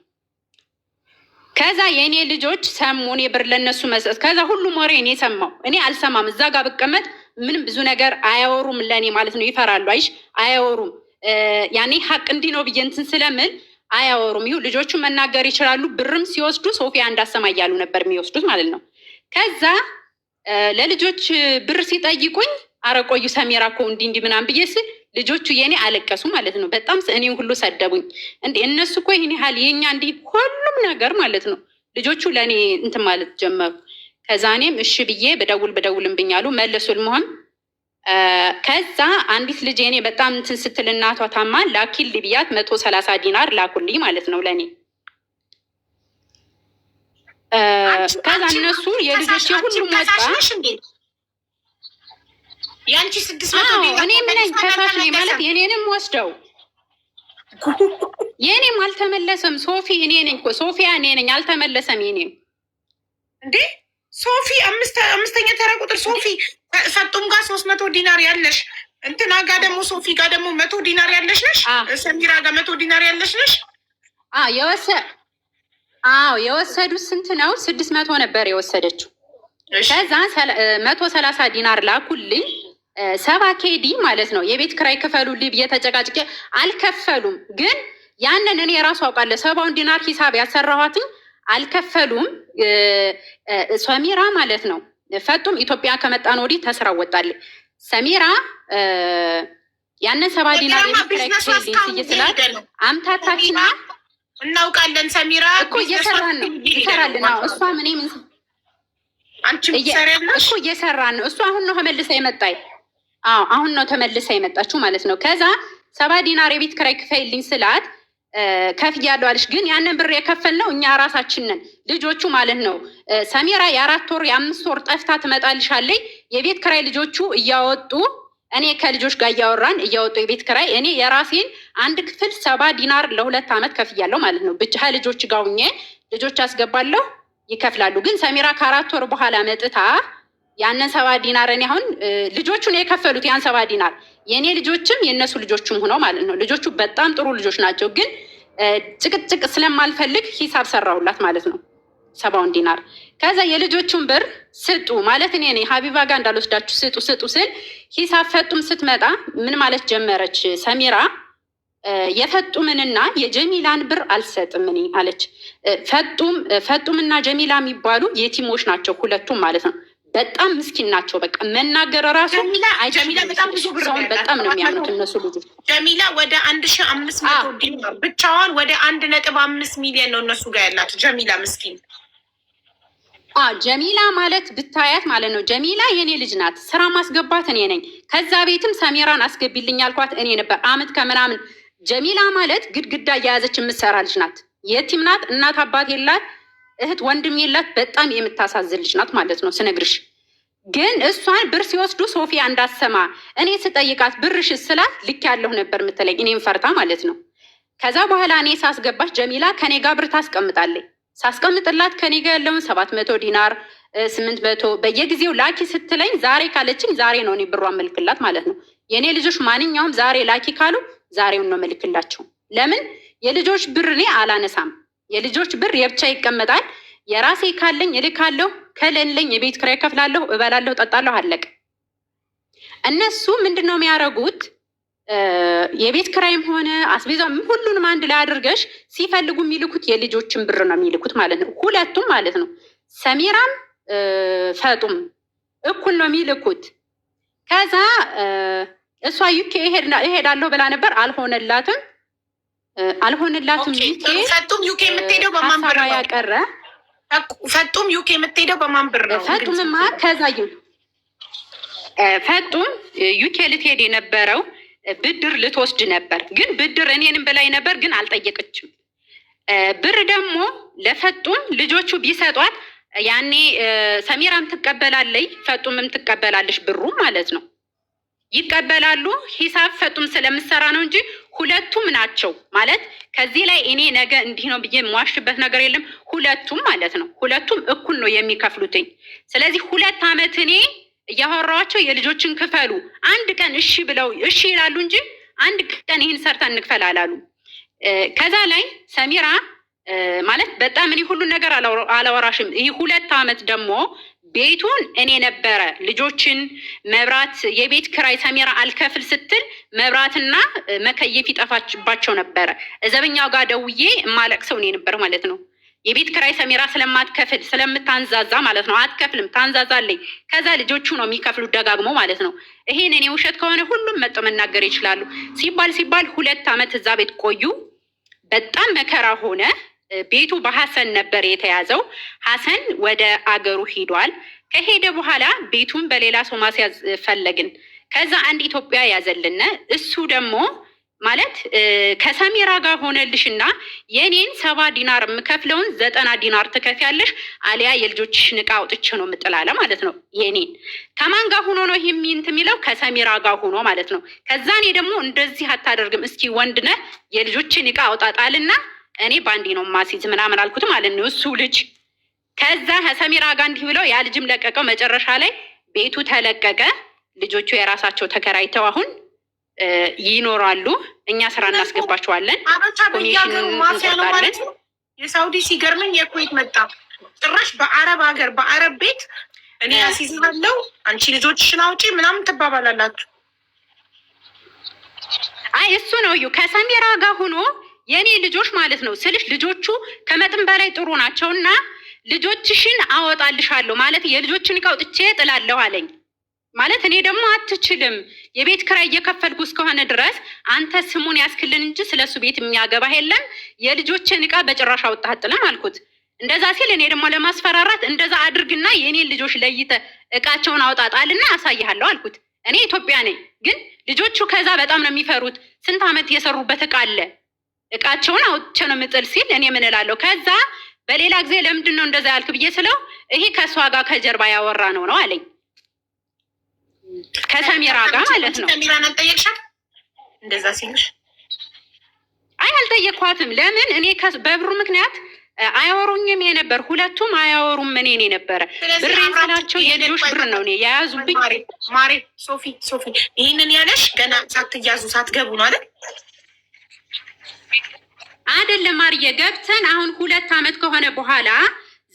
ከዛ የእኔ ልጆች ሰሙ እኔ ብር ለነሱ መስጠት። ከዛ ሁሉም ወሬ እኔ ሰማው። እኔ አልሰማም። እዛ ጋር ብቀመጥ ምንም ብዙ ነገር አያወሩም ለእኔ ማለት ነው። ይፈራሉ። አይሽ አያወሩም። ያኔ ሀቅ እንዲህ ነው ብዬ እንትን ስለምል አያወሩም። ይሁ ልጆቹ መናገር ይችላሉ። ብርም ሲወስዱ ሶፊያ እንዳሰማ እያሉ ነበር የሚወስዱት ማለት ነው። ከዛ ለልጆች ብር ሲጠይቁኝ አረ ቆዩ ሰሚራ እኮ እንዲህ እንዲህ ምናምን ብዬ ስል ልጆቹ የኔ አለቀሱ ማለት ነው። በጣም እኔን ሁሉ ሰደቡኝ። እንዴ እነሱ እኮ ይህን ያህል የኛ እንዲህ ሁሉም ነገር ማለት ነው። ልጆቹ ለእኔ እንትን ማለት ጀመሩ። ከዛ እኔም እሺ ብዬ በደውል በደውልም ብኛሉ መለሱል መሆን። ከዛ አንዲት ልጅ የኔ በጣም እንትን ስትል እናቷ ታማ ላኪልኝ ብያት 130 ዲናር ላኩልኝ ማለት ነው ለእኔ። ከዛ እነሱ የልጆች ሁሉም ወጣ። የአንቺ 600 እኔ ምን ከሳሽ ነኝ ማለት የኔንም ወስደው የኔም አልተመለሰም። ሶፊ እኔ ነኝ እኮ ሶፊያ እኔ ነኝ፣ አልተመለሰም። የኔም እንዴ ሶፊ አምስተኛ ተራ ቁጥር ሶፊ ፈጡም ጋር 300 ዲናር ያለሽ እንትና ጋር ደግሞ ሶፊ ጋር ደግሞ 100 ዲናር ያለሽ ነሽ። ሰሚራ ጋር 100 ዲናር ያለሽ ነሽ። አዎ የወሰዱት ስንት ነው? 600 ነበር የወሰደችው። ከዛ 130 ዲናር ላኩልኝ። 7 KD ማለት ነው። የቤት ክራይ ክፈሉልኝ ብዬ ተጨቃጭቄ አልከፈሉም። ግን ያንን እኔ የራሱ አውቃለሁ። 70 ዲናር ሂሳብ ያሰራኋትኝ አልከፈሉም። ሰሚራ ማለት ነው። ፈጡም ኢትዮጵያ ከመጣን ወዲህ ተስራ ወጣለች። ሰሚራ ያንን 70 ዲናር የቤት ክራይ ክፈሉልኝ ስላት አምታታችና እናውቃለን። ሰሚራ እኮ እየሰራን ነው ይሰራልን። እሷም እኔም እኮ እየሰራን ነው። እሱ አሁን ነው ተመልሳ የመጣኝ። አዎ አሁን ነው ተመልሳ የመጣችው ማለት ነው። ከዛ 70 ዲናር የቤት ክራይ ክፈይልኝ ስላት ከፍያለሁ አለች። ግን ያንን ብር የከፈልነው እኛ ራሳችን ነን፣ ልጆቹ ማለት ነው። ሰሚራ የ4 ወር የ5 ወር ጠፍታ ትመጣልሻለች። የቤት ክራይ ልጆቹ እያወጡ፣ እኔ ከልጆች ጋር እያወራን እያወጡ የቤት ክራይ፣ እኔ የራሴን አንድ ክፍል 70 ዲናር ለ2 ዓመት ከፍያለሁ ማለት ነው። ብቻ ልጆች ጋር ሁኜ ልጆች አስገባለሁ፣ ይከፍላሉ። ግን ሰሚራ ከ4 ወር በኋላ መጥታ ያንን 70 ዲናር፣ እኔ አሁን ልጆቹን የከፈሉት ያን 70 ዲናር የእኔ ልጆችም የእነሱ ልጆችም ሆነው ማለት ነው። ልጆቹ በጣም ጥሩ ልጆች ናቸው። ግን ጭቅጭቅ ስለማልፈልግ ሂሳብ ሰራሁላት ማለት ነው፣ 70ውን ዲናር። ከዛ የልጆቹን ብር ስጡ ማለት እኔ ነኝ፣ ሀቢባ ጋር እንዳልወስዳችሁ ስጡ ስጡ ስል ሂሳብ ፈጡም ስትመጣ ምን ማለት ጀመረች ሰሚራ? የፈጡምንና የጀሚላን ብር አልሰጥም እኔ አለች። ፈጡምና ጀሚላ የሚባሉ የቲሞች ናቸው ሁለቱም ማለት ነው። በጣም ምስኪን ናቸው። በቃ መናገር ራሱ ጀሚላ በጣም ብዙ ብር ሰውን በጣም ነው የሚያምኑት እነሱ ልጆች። ጀሚላ ወደ 1500 ዲናር ብቻዋን ወደ 1.5 ሚሊዮን ነው እነሱ ጋር ያላት ጀሚላ ምስኪን። ጀሚላ ማለት ብታያት ማለት ነው። ጀሚላ የኔ ልጅ ናት። ስራ ማስገባት እኔ ነኝ። ከዛ ቤትም ሰሜራን አስገቢልኝ ያልኳት እኔ ነበር። አመት ከምናምን ጀሚላ ማለት ግድግዳ እየያዘች የምትሰራ ልጅ ናት። የቲም ናት። እናት አባት የላት፣ እህት ወንድም የላት። በጣም የምታሳዝን ልጅ ናት ማለት ነው ስነግርሽ። ግን እሷን ብር ሲወስዱ ሶፊያ እንዳሰማ እኔ ስጠይቃት ብርሽ ስላት ልክ ያለሁ ነበር የምትለኝ፣ እኔም ፈርታ ማለት ነው። ከዛ በኋላ እኔ ሳስገባች ጀሚላ ከኔ ጋር ብር ታስቀምጣለች። ሳስቀምጥላት ከኔ ጋር ያለውን 700 ዲናር፣ 800 በየጊዜው ላኪ ስትለኝ ዛሬ ካለችኝ ዛሬ ነው እኔ ብሯን መልክላት ማለት ነው። የእኔ ልጆች ማንኛውም ዛሬ ላኪ ካሉ ዛሬውን ነው መልክላቸው። ለምን የልጆች ብር እኔ አላነሳም። የልጆች ብር የብቻ ይቀመጣል። የራሴ ካለኝ እልካለሁ፣ ከሌለኝ የቤት ኪራይ እከፍላለሁ፣ እበላለሁ፣ ጠጣለሁ፣ አለቅ። እነሱ ምንድን ነው የሚያደርጉት? የቤት ኪራይም ሆነ አስቤዛ ሁሉንም አንድ ላይ አድርገሽ ሲፈልጉ የሚልኩት የልጆችን ብር ነው የሚልኩት ማለት ነው። ሁለቱም ማለት ነው። ሰሚራም ፈጡም እኩል ነው የሚልኩት። ከዛ እሷ ዩኬ እሄዳለሁ ብላ ነበር፣ አልሆነላትም አልሆነላትም። ዩኬ ፈጡም ዩኬ የምትሄደው በማን ብር ነው? ያቀረ ፈጡም ዩኬ የምትሄደው በማን ብር ነው? ፈጡምማ ከዛ ፈጡም ዩኬ ልትሄድ የነበረው ብድር ልትወስድ ነበር። ግን ብድር እኔንም በላይ ነበር፣ ግን አልጠየቀችም። ብር ደግሞ ለፈጡም ልጆቹ ቢሰጧት ያኔ ሰሚራም ትቀበላለች፣ ፈጡምም ትቀበላለች፣ ብሩ ማለት ነው። ይቀበላሉ። ሂሳብ ፈጡም ስለምሰራ ነው እንጂ ሁለቱም ናቸው ማለት። ከዚህ ላይ እኔ ነገ እንዲህ ነው ብዬ የምዋሽበት ነገር የለም። ሁለቱም ማለት ነው፣ ሁለቱም እኩል ነው የሚከፍሉትኝ። ስለዚህ 2 አመት እኔ እያወራኋቸው የልጆችን ክፈሉ፣ አንድ ቀን እሺ ብለው እሺ ይላሉ እንጂ አንድ ቀን ይህን ሰርተን እንክፈል አላሉ። ከዛ ላይ ሰሚራ ማለት በጣም እኔ ሁሉን ነገር አላወራሽም። ይህ 2 አመት ደግሞ ቤቱን እኔ ነበረ ልጆችን መብራት፣ የቤት ክራይ ሰሚራ አልከፍል ስትል መብራትና مكيف ይጠፋባቸው ነበረ። እዘበኛው ጋር ደውዬ የማለቅሰው እኔ ነበር ማለት ነው። የቤት ክራይ ሰሚራ ስለማትከፍል ስለምታንዛዛ ማለት ነው። አትከፍልም፣ ታንዛዛለኝ። ከዛ ልጆቹ ነው የሚከፍሉት ደጋግሞ ማለት ነው። ይሄን እኔ ውሸት ከሆነ ሁሉም መጥቶ መናገር ይችላሉ። ሲባል ሲባል 2 አመት እዛ ቤት ቆዩ። በጣም መከራ ሆነ። ቤቱ በሀሰን ነበር የተያዘው። ሀሰን ወደ አገሩ ሂዷል። ከሄደ በኋላ ቤቱን በሌላ ሰው ማስያዝ ፈለግን። ከዛ አንድ ኢትዮጵያ ያዘልን። እሱ ደግሞ ማለት ከሰሚራ ጋር ሆነልሽና የኔን 70 ዲናር የምከፍለውን 90 ዲናር ትከፍያለሽ፣ አሊያ የልጆችሽን ዕቃ አውጥቼ ነው የምጥላለ ማለት ነው። የኔን ከማን ጋር ሆኖ ነው ይሄ እንትን የሚለው? ከሰሚራ ጋር ሆኖ ማለት ነው። ከዛ እኔ ደግሞ እንደዚህ አታደርግም፣ እስኪ ወንድ ነህ የልጆችን ዕቃ አውጣጣልና እኔ ባንዴ ነው ማስይዝ ምናምን አልኩት ማለት ነው። እሱ ልጅ ከዛ ከሰሚራ ጋር እንዲህ ብለው ያ ልጅም ለቀቀው። መጨረሻ ላይ ቤቱ ተለቀቀ። ልጆቹ የራሳቸው ተከራይተው አሁን ይኖራሉ። እኛ ስራ እናስገባቸዋለን። አበሻ በየሀገሩ ማፊያ ነው ማለት ነው። የሳውዲ ሲገርመኝ የኩዌት መጣ። ጭራሽ በአረብ ሀገር በአረብ ቤት እኔ አስይዝሃለሁ አንቺ ልጆችሽን አውጪ ምናምን ትባባላላችሁ። አይ እሱ ነው እዩ ከሰሚራ ጋር ሆኖ የእኔ ልጆች ማለት ነው ስልሽ ልጆቹ ከመጠን በላይ ጥሩ ናቸው እና ልጆችሽን አወጣልሻለሁ ማለት የልጆችን ዕቃ አውጥቼ እጥላለሁ አለኝ። ማለት እኔ ደግሞ አትችልም፣ የቤት ኪራይ እየከፈልኩ እስከሆነ ድረስ አንተ ስሙን ያስክልን እንጂ ስለሱ ቤት የሚያገባህ የለም፣ የልጆችን ዕቃ በጭራሽ አውጥተህ አጥልም አልኩት። እንደዛ ሲል እኔ ደግሞ ለማስፈራራት እንደዛ አድርግና የእኔን ልጆች ለይተህ እቃቸውን አውጣጣልና አሳይሃለሁ አልኩት። እኔ ኢትዮጵያ ነኝ፣ ግን ልጆቹ ከዛ በጣም ነው የሚፈሩት። ስንት ዓመት የሰሩበት እቃ አለ። እቃቸውን አውጥቼ ነው ምጥል ሲል እኔ ምን እላለሁ? ከዛ በሌላ ጊዜ ለምንድን ነው እንደዛ ያልክ ብዬ ስለው ይሄ ከእሷ ጋር ከጀርባ ያወራ ነው ነው አለኝ። ከሰሚራ ጋር ማለት ነው። ሰሚራን አልጠየቅሻት እንደዛ ሲልሽ? አይ አልጠየኳትም። ለምን እኔ በብሩ ምክንያት አያወሩኝም የነበር፣ ሁለቱም አያወሩም። እኔ እኔ ነበረ ብሬን ስላቸው የልጆች ብር ነው እኔ የያዙብኝ። ማሬ ሶፊ ሶፊ፣ ይህንን ያለሽ ገና ሳትያዙ ሳትገቡ ነው አይደል? አይደለም ማርዬ፣ ገብተን አሁን 2 አመት ከሆነ በኋላ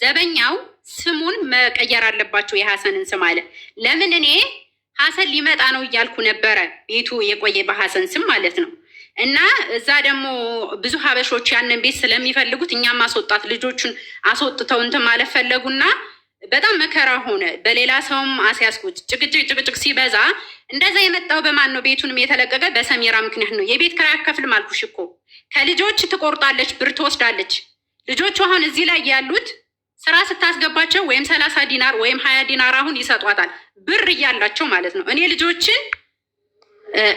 ዘበኛው ስሙን መቀየር አለባቸው የሀሰንን ስም አለ። ለምን እኔ ሀሰን ሊመጣ ነው እያልኩ ነበረ። ቤቱ የቆየ በሀሰን ስም ማለት ነው። እና እዛ ደግሞ ብዙ ሀበሾች ያንን ቤት ስለሚፈልጉት እኛም ማስወጣት ልጆቹን አስወጥተው እንትን ማለት ፈለጉና በጣም መከራ ሆነ። በሌላ ሰውም አስያዝኩት። ጭቅጭቅ ጭቅጭቅ ሲበዛ እንደዛ የመጣው በማን ነው? ቤቱንም የተለቀቀ በሰሚራ ምክንያት ነው። የቤት ኪራይ አከፍልም አልኩሽ እኮ፣ ከልጆች ትቆርጣለች፣ ብር ትወስዳለች። ልጆቹ አሁን እዚህ ላይ ያሉት ስራ ስታስገባቸው ወይም 30 ዲናር ወይም 20 ዲናር አሁን ይሰጧታል፣ ብር እያላቸው ማለት ነው። እኔ ልጆችን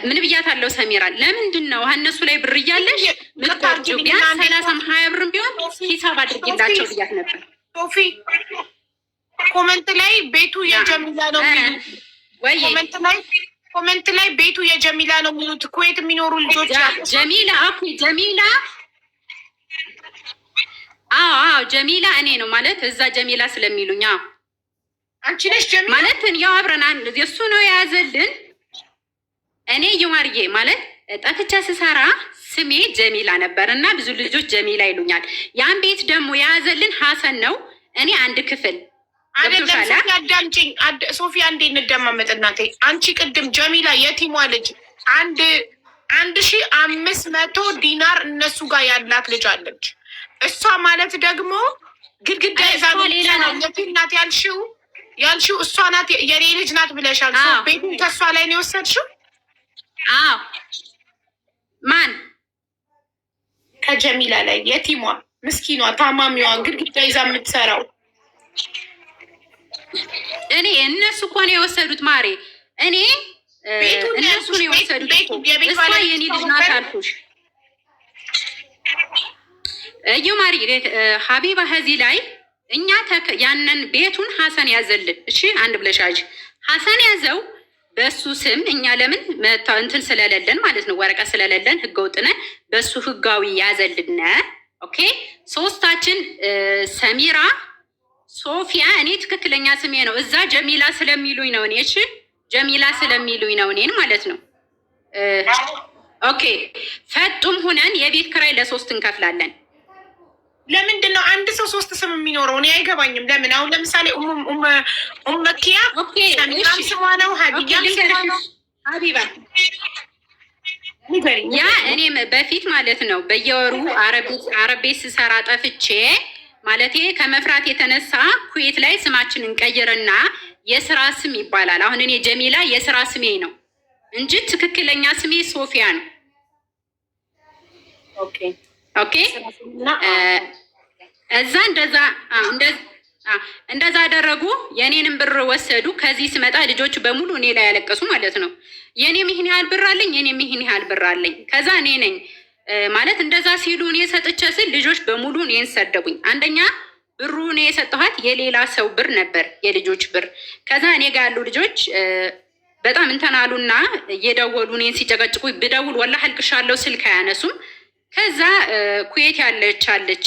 ምን ብያታለሁ? ሰሚራ ለምንድን ነው እነሱ ላይ ብር እያለሽ ምትቆርጪው? ቢያንስ 30ም 20 ብርም ቢሆን ሂሳብ አድርጊላቸው ብያት ነበር። ሶፊ፣ comment ላይ ቤቱ የጀሚላ ነው የሚሉት። ወይ comment ላይ ቤቱ የጀሚላ ነው የሚሉት ኩዌት የሚኖሩ ልጆች። ጀሚላ፣ okay ጀሚላ፣ አዎ አዎ ጀሚላ እኔ ነው ማለት፣ እዛ ጀሚላ ስለሚሉኝ፣ አዎ። አንቺ ነሽ ጀሚላ? ማለት ያው አብረን እሱ ነው የያዘልን። እኔ ይማርዬ ማለት ጠፍቼ ስሰራ ስሜ ጀሚላ ነበር እና ብዙ ልጆች ጀሚላ ይሉኛል። ያን ቤት ደግሞ የያዘልን ሀሰን ነው። እኔ አንድ ክፍል አይደለም። ገብቶሻል? ሶፊ አዳምጪኝ። ሶፊ አንዴ እንደማመጥ እናቴ። አንቺ ቅድም ጀሚላ የቲሟ ልጅ 1500 ዲናር እነሱ ጋር ያላት ልጅ አለች። እሷ ማለት ደግሞ ግድግዳ አይ፣ ይዛ እሷ ሌላ ናት። የቲም ናት ያልሽው እሷ ናት፣ የኔ ልጅ ናት ብለሻል። አዎ። ቤቱን ከእሷ ላይ ነው የወሰድሽው? አዎ፣ ማን? ከጀሚላ ላይ፣ የቲሟ ምስኪኗ ታማሚዋ ግድግዳ ይዛ የምትሰራው። እኔ እነሱ እኮ ነው የወሰዱት ማሬ። እኔ ቤቱን እነሱ ነው የወሰዱት ቤቱ እኮ። የቤት እሷ ባለቤት የኔ ልጅ ናት አልኩሽ። እዩ ማሪ ሀቢባ፣ ከዚህ ላይ እኛ ያንን ቤቱን ሀሰን ያዘልን። እሺ አንድ ብለሽ ያዥ። ሀሰን ያዘው በሱ ስም። እኛ ለምን እንትን ስለሌለን ማለት ነው፣ ወረቀት ስለሌለን ህገ ወጥ ነን። በሱ ህጋዊ ያዘልን። Okay ሶስታችን ሰሚራ፣ ሶፊያ፣ እኔ ትክክለኛ ስሜ ነው። እዛ ጀሚላ ስለሚሉኝ ነው እኔ። እሺ ጀሚላ ስለሚሉኝ ነው እኔን ማለት ነው። Okay ፈጡም ሁነን የቤት ኪራይ ለሶስት እንከፍላለን። ለምንድን ነው አንድ ሰው ሶስት ስም የሚኖረው? እኔ አይገባኝም። ለምን አሁን ለምሳሌ ኡመኪያ ሰሚራም ስሟ ነው፣ ሀዲያም ስሟ ነው። ሀቢባ ንገሪኝ። ያ እኔም በፊት ማለት ነው በየወሩ አረብ ቤት ስሰራ ጠፍቼ ማለቴ ከመፍራት የተነሳ ኩዌት ላይ ስማችንን እንቀይርና የስራ ስም ይባላል። አሁን እኔ ጀሚላ የስራ ስሜ ነው እንጂ ትክክለኛ ስሜ ሶፊያ ነው። Okay እዛ እንደዛ አደረጉ። የኔንም ብር ወሰዱ። ከዚህ ስመጣ ልጆቹ በሙሉ እኔ ላይ ያለቀሱ ማለት ነው። የኔም ይህን ያህል ብር አለኝ፣ የኔም ይህን ያህል ብር አለኝ። ከዛ እኔ ነኝ ማለት እንደዛ ሲሉ እኔ ሰጥቼ ስል ልጆች በሙሉ እኔን ሰደቡኝ። አንደኛ ብሩ እኔ የሰጠኋት የሌላ ሰው ብር ነበር፣ የልጆች ብር። ከዛ እኔ ጋር ያሉ ልጆች በጣም እንትን አሉና እየደወሉ እኔን ሲጨቀጭቁ ብደውል ወላሂ አልቅሻለሁ፣ ስልክ አያነሱም። ከዛ ኩዌት ያለች አለች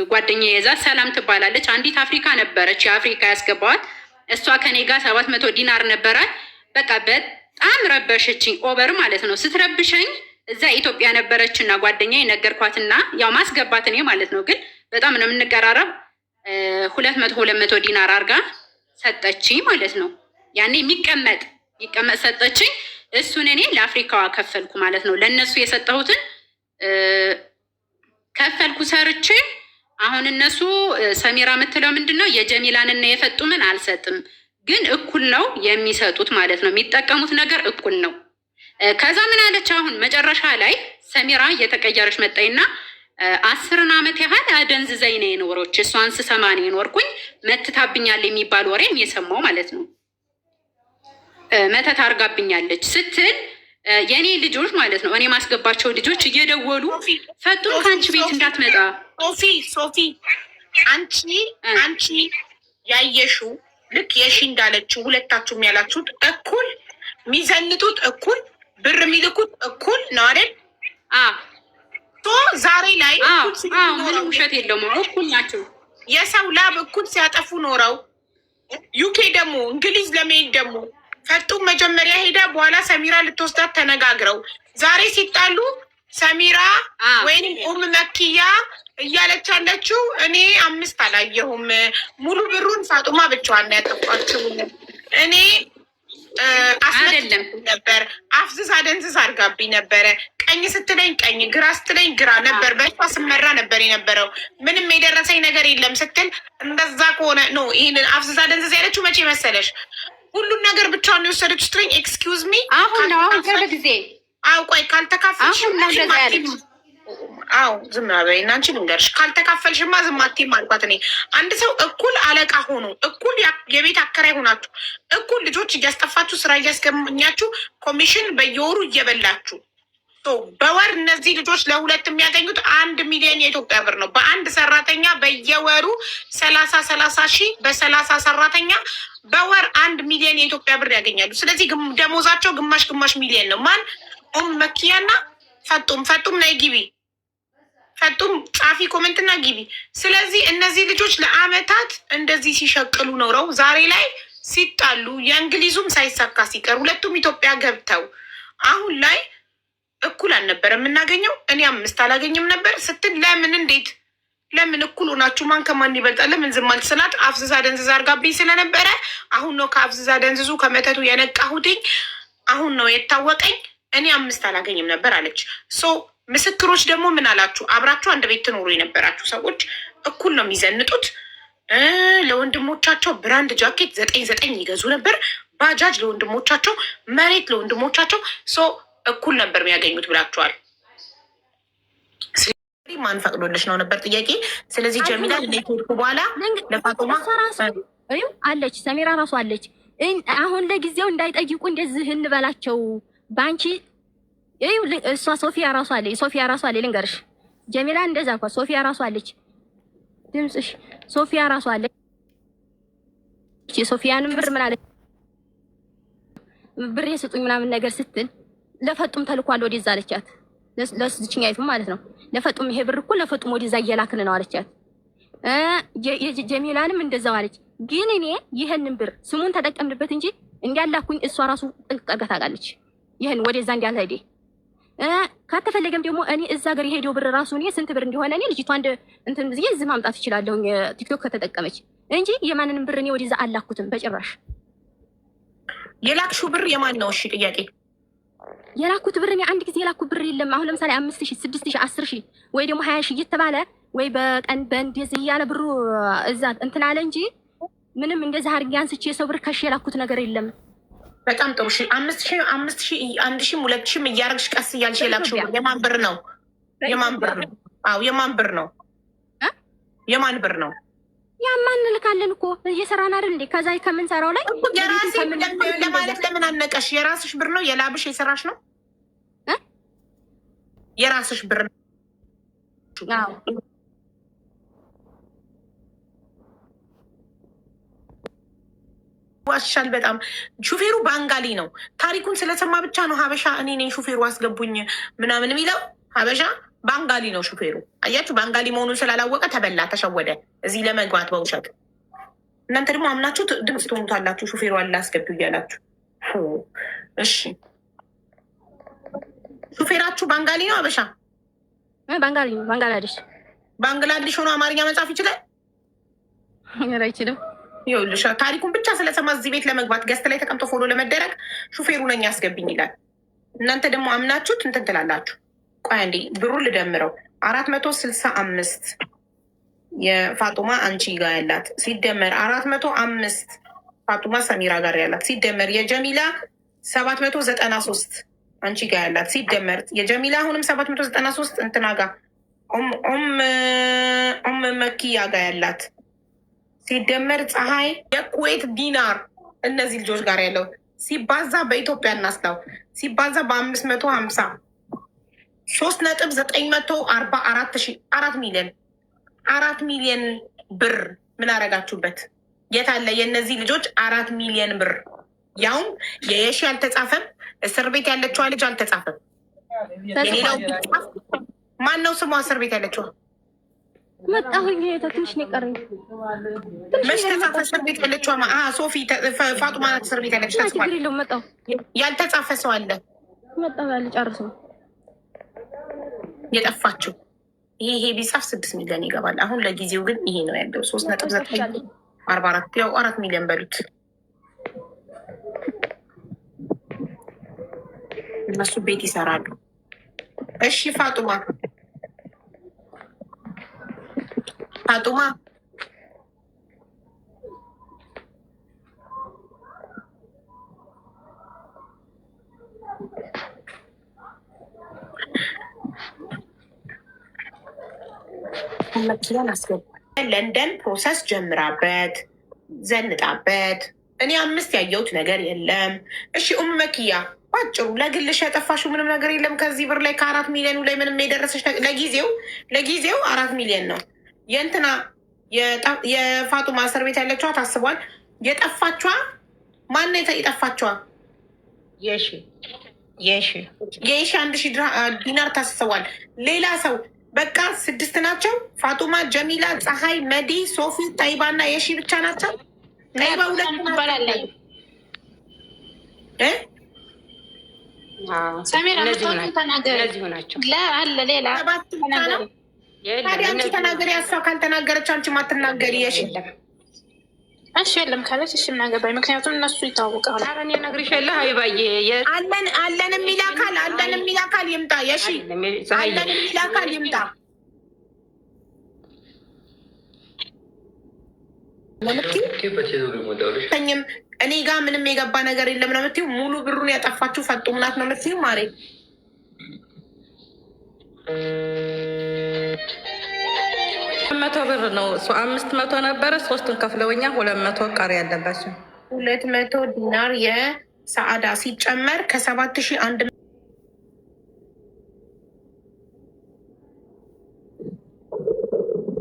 ጓደኛ የዛ ሰላም ትባላለች። አንዲት አፍሪካ ነበረች፣ የአፍሪካ ያስገባዋት እሷ ከኔ ጋር 700 ዲናር ነበራት። በቃ በጣም ረበሸችኝ፣ over ማለት ነው። ስትረብሸኝ እዛ ኢትዮጵያ ነበረች እና ጓደኛ የነገርኳትና ያው ማስገባት እኔ ማለት ነው። ግን በጣም ነው የምንቀራረብ። 200 200 ዲናር አርጋ ሰጠችኝ ማለት ነው። ያኔ የሚቀመጥ የሚቀመጥ ሰጠችኝ። እሱን እኔ ለአፍሪካዋ ከፈልኩ ማለት ነው። ለእነሱ የሰጠሁትን ከፈልኩ ሰርቼ። አሁን እነሱ ሰሚራ የምትለው ምንድን ነው? የጀሚላንና የፈጡምን አልሰጥም፣ ግን እኩል ነው የሚሰጡት ማለት ነው። የሚጠቀሙት ነገር እኩል ነው። ከዛ ምን አለች? አሁን መጨረሻ ላይ ሰሚራ እየተቀየረች መጣይና 10ን አመት ያህል አደንዝዘኝ ነው የኖረች። እሷን ስሰማ ነው የኖርኩኝ። መትታብኛል የሚባል ወሬም የሰማው ማለት ነው። መተት አርጋብኛለች ስትል የእኔ ልጆች ማለት ነው፣ እኔ ማስገባቸው ልጆች እየደወሉ ፈጡን ከአንቺ ቤት እንዳትመጣ። ሶፊ፣ ሶፊ፣ አንቺ ያየሽው ልክ የሺ እንዳለችው ሁለታችሁም ያላችሁት እኩል የሚዘንጡት፣ እኩል ብር የሚልኩት እኩል ነው አይደል? ዛሬ ላይ ምንም ውሸት የለውም፣ እኩል ናቸው። የሰው ላብ እኩል ሲያጠፉ ኖረው UK ደግሞ እንግሊዝ ለመሄድ ደግሞ ፈጡም መጀመሪያ ሄዳ በኋላ ሰሚራ ልትወስዳት ተነጋግረው ዛሬ ሲጣሉ ሰሚራ ወይም ኡም መኪያ እያለች ያለችው እኔ አምስት አላየሁም፣ ሙሉ ብሩን ፋጡማ ብቻዋን ነው ያጠፋችው። እኔ አይደለም ነበር፣ አፍዝዝ አደንዝዝ አድርጋብኝ ነበረ። ቀኝ ስትለኝ ቀኝ፣ ግራ ስትለኝ ግራ ነበር። በእሷ ስመራ ነበር የነበረው። ምንም የደረሰኝ ነገር የለም ስትል እንደዛ ከሆነ no፣ ይህንን አፍዝዝ አደንዝዝ ያለችው መቼ መሰለሽ? ሁሉን ነገር ብቻዋን የወሰደች ስትለኝ excuse me። አሁን ነው፣ አሁን ቅርብ ጊዜ። አዎ፣ ቆይ፣ ካልተካፈልሽ አሁን ነው እንደዛ ያለች። አዎ፣ ዝም በይ እና አንቺ ልንገርሽ፣ ካልተካፈልሽማ ዝም አትይም አልኳት። እኔ አንድ ሰው እኩል አለቃ ሆኖ፣ እኩል የቤት አከራይ ሆናችሁ፣ እኩል ልጆች እያስጠፋችሁ፣ ስራ እያስገኛችሁ፣ ኮሚሽን በየወሩ እየበላችሁ፣ በወር እነዚህ ልጆች ለሁለት የሚያገኙት 1 ሚሊዮን የኢትዮጵያ ብር ነው። በአንድ ሰራተኛ በየወሩ 30 30 ሺህ፣ በ30 ሰራተኛ በወር 1 ሚሊዮን የኢትዮጵያ ብር ያገኛሉ። ስለዚህ ደሞዛቸው ግማሽ ግማሽ ሚሊዮን ነው። ማን? ኡም መኪያና ፈጡም። ፈጡም ነይ ግቢ። ፈጡም ጻፊ comment ና ግቢ። ስለዚህ እነዚህ ልጆች ለአመታት እንደዚህ ሲሸቅሉ ኖረው ዛሬ ላይ ሲጣሉ፣ የእንግሊዙም ሳይሳካ ሲቀር ሁለቱም ኢትዮጵያ ገብተው አሁን ላይ እኩል አልነበረ የምናገኘው፣ እኔ አምስት አላገኝም ነበር ስትል ለምን፣ እንዴት፣ ለምን እኩል ሆናችሁ ማን ከማን ይበልጣል? ለምን ዝም አልክ ስላት አፍዝዛ ደንዝዛ አድርጋብኝ ስለነበረ አሁን ነው ከአፍዝዛ ደንዝዙ ከመተቱ የነቃሁትኝ፣ አሁን ነው የታወቀኝ፣ እኔ አምስት አላገኝም ነበር አለች። So ምስክሮች ደግሞ ምን አላችሁ? አብራችሁ አንድ ቤት ትኖሩ የነበራችሁ ሰዎች እኩል ነው የሚዘንጡት። ለወንድሞቻቸው brand ጃኬት ዘጠኝ ዘጠኝ ይገዙ ነበር። ባጃጅ ለወንድሞቻቸው፣ መሬት ለወንድሞቻቸው፣ so እኩል ነበር የሚያገኙት ብላችኋል። ስለዚህ ማን ፈቅዶልሽ ነው ነበር ጥያቄ። ስለዚህ ጀሚላ እኔ ከሄድኩ በኋላ ለፋጡማ አለች፣ ሰሚራ ራሱ አለች። አሁን ለጊዜው እንዳይጠይቁ እንደዚህ እንበላቸው በአንቺ። እሷ ሶፊያ ራሱ አለች። ሶፊያ ራሱ አለች። ልንገርሽ ጀሚላ እንደዛ እንኳን ሶፊያ ራሱ አለች። ድምፅሽ ሶፊያ ራሱ አለች። የሶፊያንም ብር ምን አለች? ብሬ ስጡኝ ምናምን ነገር ስትል ለፈጡም ተልኳል ወደዛ አለቻት። ለስችኛይቱ ማለት ነው። ለፈጡም ይሄ ብር እኮ ለፈጡም ወደዛ እየላክን ነው አለቻት። ጀሚላንም እንደዛው አለች። ግን እኔ ይህንን ብር ስሙን ተጠቀምንበት እንጂ እንዲያላኩኝ እሷ ራሱ ጥንቅቅ አድርጋ ታውቃለች። ይህን ወደዛ እንዲያልሄደ ከተፈለገም ደግሞ እኔ እዛ ሀገር የሄደው ብር ራሱ እኔ ስንት ብር እንደሆነ እኔ ልጅቷ አንድ እንትን ብዬ እዚህ ማምጣት እችላለሁ ቲክቶክ ከተጠቀመች እንጂ የማንንም ብር እኔ ወደዛ አላኩትም በጭራሽ። የላክሽው ብር የማን ነው? እሺ ጥያቄ። የላኩት ብር እኔ አንድ ጊዜ የላኩት ብር የለም። አሁን ለምሳሌ 5,000፣ 6,000፣ 10,000 ወይ ደግሞ 20,000 እየተባለ ወይ በቀን በእንደዚህ እያለ ብሩ እዛ እንትን አለ እንጂ ምንም እንደዚህ አድርጌ አንስቼ የሰው ብር ከሽ የላኩት ነገር የለም። በጣም ጥሩ። እሺ፣ 5,000፣ 5,000፣ 1,000ም 2,000ም እያደረግሽ ቀስ እያልሽ የላክሽው ብር የማን ብር ነው? የማን ብር ነው? አዎ፣ የማን ብር ነው? የማን ብር ነው? ያማ እንልካለን እኮ፣ እየሰራን አይደል እንዴ? ከዛ ከምንሰራው ላይ የራሴ ለማለት ለምን አነቀሽ? የራስሽ ብር ነው? የላብሽ የሰራሽ ነው? የራስሽ ብር ነው? አዎ። ዋሻል በጣም። ሹፌሩ ባንጋሊ ነው። ታሪኩን ስለሰማ ብቻ ነው ሀበሻ እኔ ነኝ ሹፌሩ አስገቡኝ ምናምን የሚለው። ሀበሻ ባንጋሊ ነው ሹፌሩ። አያችሁ፣ ባንጋሊ መሆኑን ስላላወቀ ተበላ፣ ተሸወደ እዚህ ለመግባት በውሸት። እናንተ ደግሞ አምናችሁ ድምፅ ትሆኑታላችሁ። ሹፌሩ አለ አስገቢው እያላችሁ። እሺ፣ ሹፌራችሁ ባንጋሊ ነው ሀበሻ? ባንጋሊ ነው፣ ባንግላዴሽ። ባንግላዴሽ ሆኖ አማርኛ መጻፍ ይችላል? ኧረ አይችልም። ይኸውልሽ፣ ታሪኩን ብቻ ስለሰማ እዚህ ቤት ለመግባት guest ላይ ተቀምጦ follow ለመደረግ ሹፌሩ ነኝ ያስገብኝ ይላል። እናንተ ደግሞ አምናችሁት እንትን ትላላችሁ። ቆይ አንዴ ብሩ ልደምረው። 465 የፋጡማ አንቺ ጋር ያላት ሲደመር 405 ፋጡማ ሰሚራ ጋር ያላት ሲደመር የጀሚላ 793 አንቺ ጋር ያላት ሲደመር የጀሚላ አሁንም 793 እንትና ጋር ኡም መኪያ ጋር ያላት ሲደመር ፀሐይ የኩዌት ዲናር እነዚህ ልጆች ጋር ያለው ሲባዛ በኢትዮጵያ እናስላው፣ ሲባዛ በ550፣ 3.944 ሺህ፣ 4 ሚሊዮን፣ 4 ሚሊዮን ብር ምን አረጋችሁበት? የት አለ የእነዚህ ልጆች 4 ሚሊዮን ብር? ያውም የየሺ አልተጻፈም። እስር ቤት ያለችዋ ልጅ አልተጻፈም። የሌላው ቢጻፍ፣ ማን ነው ስሟ እስር ቤት ያለችዋ? መጣሁኝ። ትንሽ ነው የቀረኝ። መች ተጻፈ? እስር ቤት ያለችዋ ሶፊ ፋጡማ ናት። እስር ቤት ያለች ተጽፏል። ችግር የለውም። መጣሁ። ያልተጻፈ ሰው አለ? መጣሁ። ልጨርስ ነው። የጠፋችው። ይሄ ቢጻፍ 6 ሚሊዮን ይገባል። አሁን ለጊዜው ግን ይሄ ነው ያለው፣ 3.944፣ ያው 4 ሚሊዮን በሉት። እነሱ ቤት ይሰራሉ። እሺ ፋጡማ፣ ፋጡማ፣ መኪናን አስገባል። ለንደን process ጀምራበት ዘንጣበት። እኔ አምስት ያየሁት ነገር የለም። እሺ ኡም መኪያ፣ ባጭሩ ለግልሽ ያጠፋሽው ምንም ነገር የለም። ከዚህ ብር ላይ፣ ከ4 ሚሊዮኑ ላይ ምንም የደረሰሽ ለጊዜው 4 ሚሊዮን ነው። የእንትና የፋጡማ እስር ቤት ያለችዋ ታስቧል። የጠፋችዋ ማነው? የጠፋችዋ? የሺ፣ የሺ። የሺ 1000 ዲናር ታስቧል። ሌላ ሰው በቃ ስድስት ናቸው። ፋጡማ፣ ጀሚላ፣ ፀሐይ፣ መዲ፣ ሶፊ፣ ጠይባ እና የሺ ብቻ ናቸው። ጠይባ ሁለት ትባላለች። እ ሰሜራ ተናገሪ። እነዚሁ ናቸው። አለ ሌላ? ሰባት ብቻ ነው። ታዲያ አንቺ ተናገሪ። እሷ ካልተናገረች አንቺ ማትናገሪ የሺ። እሺ የለም ካለች እሺ ምን አገባኝ። ምክንያቱም እነሱ ይታወቃሉ። ኧረ እኔ እነግርሻለሁ ሀቢባዬ። አለን አለን የሚል አካል፣ አለን የሚል አካል ይምጣ። የሺ፣ አለን የሚል አካል ይምጣ። ተኝም እኔ ጋ ምንም የገባ ነገር የለም ነው የምትይው። ሙሉ ብሩን ያጠፋችው ፈጡም ናት ነው የምትይው ማሬ? 100 ብር ነው። 500 ነበረ፣ ሶስቱን ከፍለውኛ 200 ቀሪ ያለባቸው። 200 ዲናር የሰዓዳ ሲጨመር ከ7100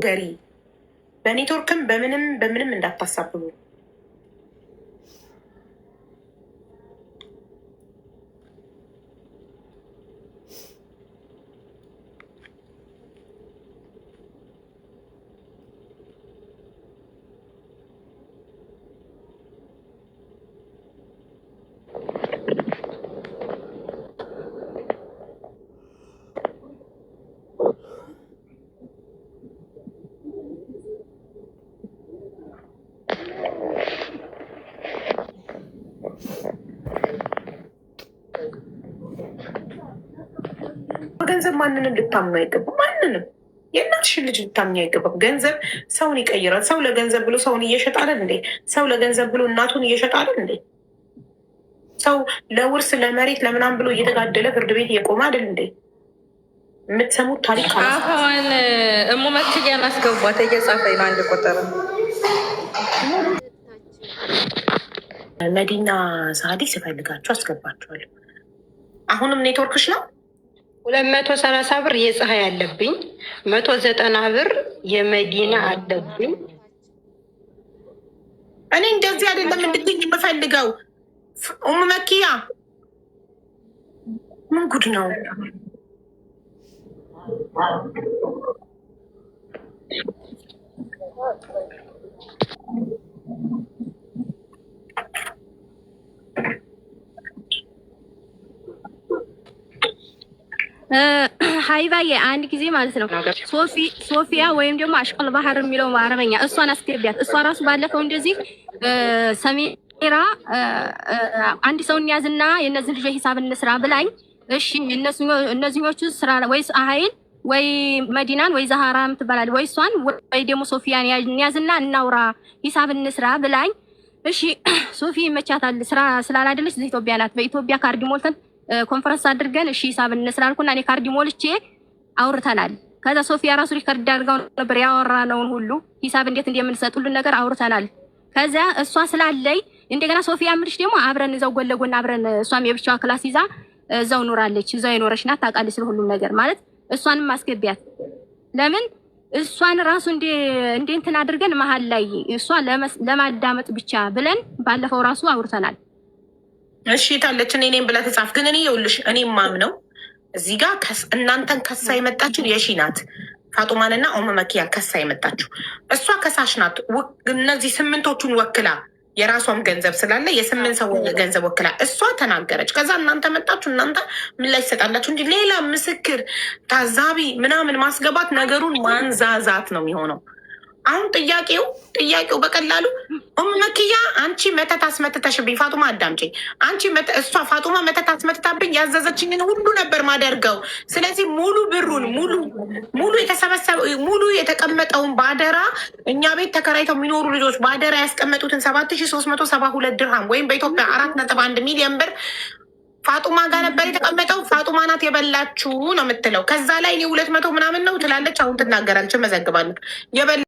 ገሪ በኔትወርክም በምንም በምንም እንዳታሳብቡ። በገንዘብ ማንንም ልታምኑ አይገባም። ማንንም፣ የእናትሽን ልጅ ልታምኝ አይገባም። ገንዘብ ሰውን ይቀይራል። ሰው ለገንዘብ ብሎ ሰውን እየሸጠ አይደል እንዴ? ሰው ለገንዘብ ብሎ እናቱን እየሸጠ አይደል እንዴ? ሰው ለውርስ፣ ለመሬት፣ ለምናምን ብሎ እየተጋደለ ፍርድ ቤት እየቆመ አይደል እንዴ? የምትሰሙት ታሪክ አሁን እሙ መክያን አስገቧት፣ እየጻፈኝ ነው አንድ ቁጥር። መዲና ሳዲ ስፈልጋቸው አስገባቸዋለሁ። አሁንም ኔትወርክሽ ነው። 230 ብር የፀሐይ አለብኝ። 190 ብር የመዲና አለብኝ። እኔ እንደዚህ አይደለም እንድትኝ የምፈልገው። ኡም መኪያ፣ ምን ጉድ ነው? ሀይባዬ፣ አንድ ጊዜ ማለት ነው ሶፊያ ወይም ደግሞ አሽቀል ባህር የሚለው በአረበኛ እሷን አስገቢያት። እሷ ራሱ ባለፈው እንደዚህ ሰሜራ አንድ ሰው እንያዝና የእነዚህን ልጆች ሂሳብ እንስራ ብላኝ፣ እሺ እነዚህኞቹ ስራ ወይ ፀሐይን ወይ መዲናን ወይ ዛሃራ ትባላለች፣ ወይ እሷን ወይ ደግሞ ሶፊያን እንያዝና እናውራ፣ ሂሳብ እንስራ ብላኝ፣ እሺ ሶፊ ይመቻታል፣ ስራ ስላላደለች እዚህ ኢትዮጵያ ናት። በኢትዮጵያ ካርድ ሞልተን ኮንፈረንስ አድርገን እሺ ሂሳብ እንስራ አልኩና እኔ ካርድ ሞልቼ አውርተናል። ከዛ ሶፊያ ራሱ record አድርገው ነበር ያወራነውን ሁሉ፣ ሂሳብ እንዴት እንደምንሰጥ ሁሉን ነገር አውርተናል። ከዛ እሷ ስላለይ እንደገና ሶፊያ ምልሽ ደግሞ አብረን እዛው ጎን ለጎን አብረን እሷም የብቻዋ class ይዛ እዛው ኖራለች። እዛው የኖረች ናት፣ ታውቃለች ስለሁሉም ነገር ማለት እሷንም ማስገቢያት። ለምን እሷን ራሱ እንደ እንትን አድርገን መሀል ላይ እሷ ለማዳመጥ ብቻ ብለን ባለፈው ራሱ አውርተናል። እሺ የታለች? እኔ እኔም ብላ ተጻፍ። ግን እኔ ይኸውልሽ፣ እኔ ማምነው እዚህ ጋር እናንተን ከሳ የመጣችው የሺ ናት። ፋጡማንና ኦመ መኪያን ከሳ የመጣችው እሷ ከሳሽ ናት። እነዚህ ስምንቶቹን ወክላ የራሷም ገንዘብ ስላለ የስምንት ሰው ገንዘብ ወክላ እሷ ተናገረች። ከዛ እናንተ መጣችሁ፣ እናንተ ምላሽ ትሰጣላችሁ እንጂ ሌላ ምስክር ታዛቢ ምናምን ማስገባት ነገሩን ማንዛዛት ነው የሚሆነው። አሁን ጥያቄው በቀላሉ ኡም መኪያ አንቺ መተት አስመትተሽብኝ፣ ፋጡማ አዳምጪኝ። አንቺ እሷ ፋጡማ መተት አስመትታብኝ ያዘዘችኝን ሁሉ ነበር ማደርገው። ስለዚህ ሙሉ ብሩን ሙሉ የተሰበሰበ ሙሉ የተቀመጠውን በአደራ እኛ ቤት ተከራይተው የሚኖሩ ልጆች በአደራ ያስቀመጡትን 7372 ድርሃም ወይም በኢትዮጵያ 4.1 ሚሊዮን ብር ፋጡማ ጋር ነበር የተቀመጠው። ፋጡማ ናት የበላችሁ ነው የምትለው። ከዛ ላይ እኔ 200 ምናምን ነው ትላለች። አሁን ትናገራለች፣ እመዘግባለሁ የበላ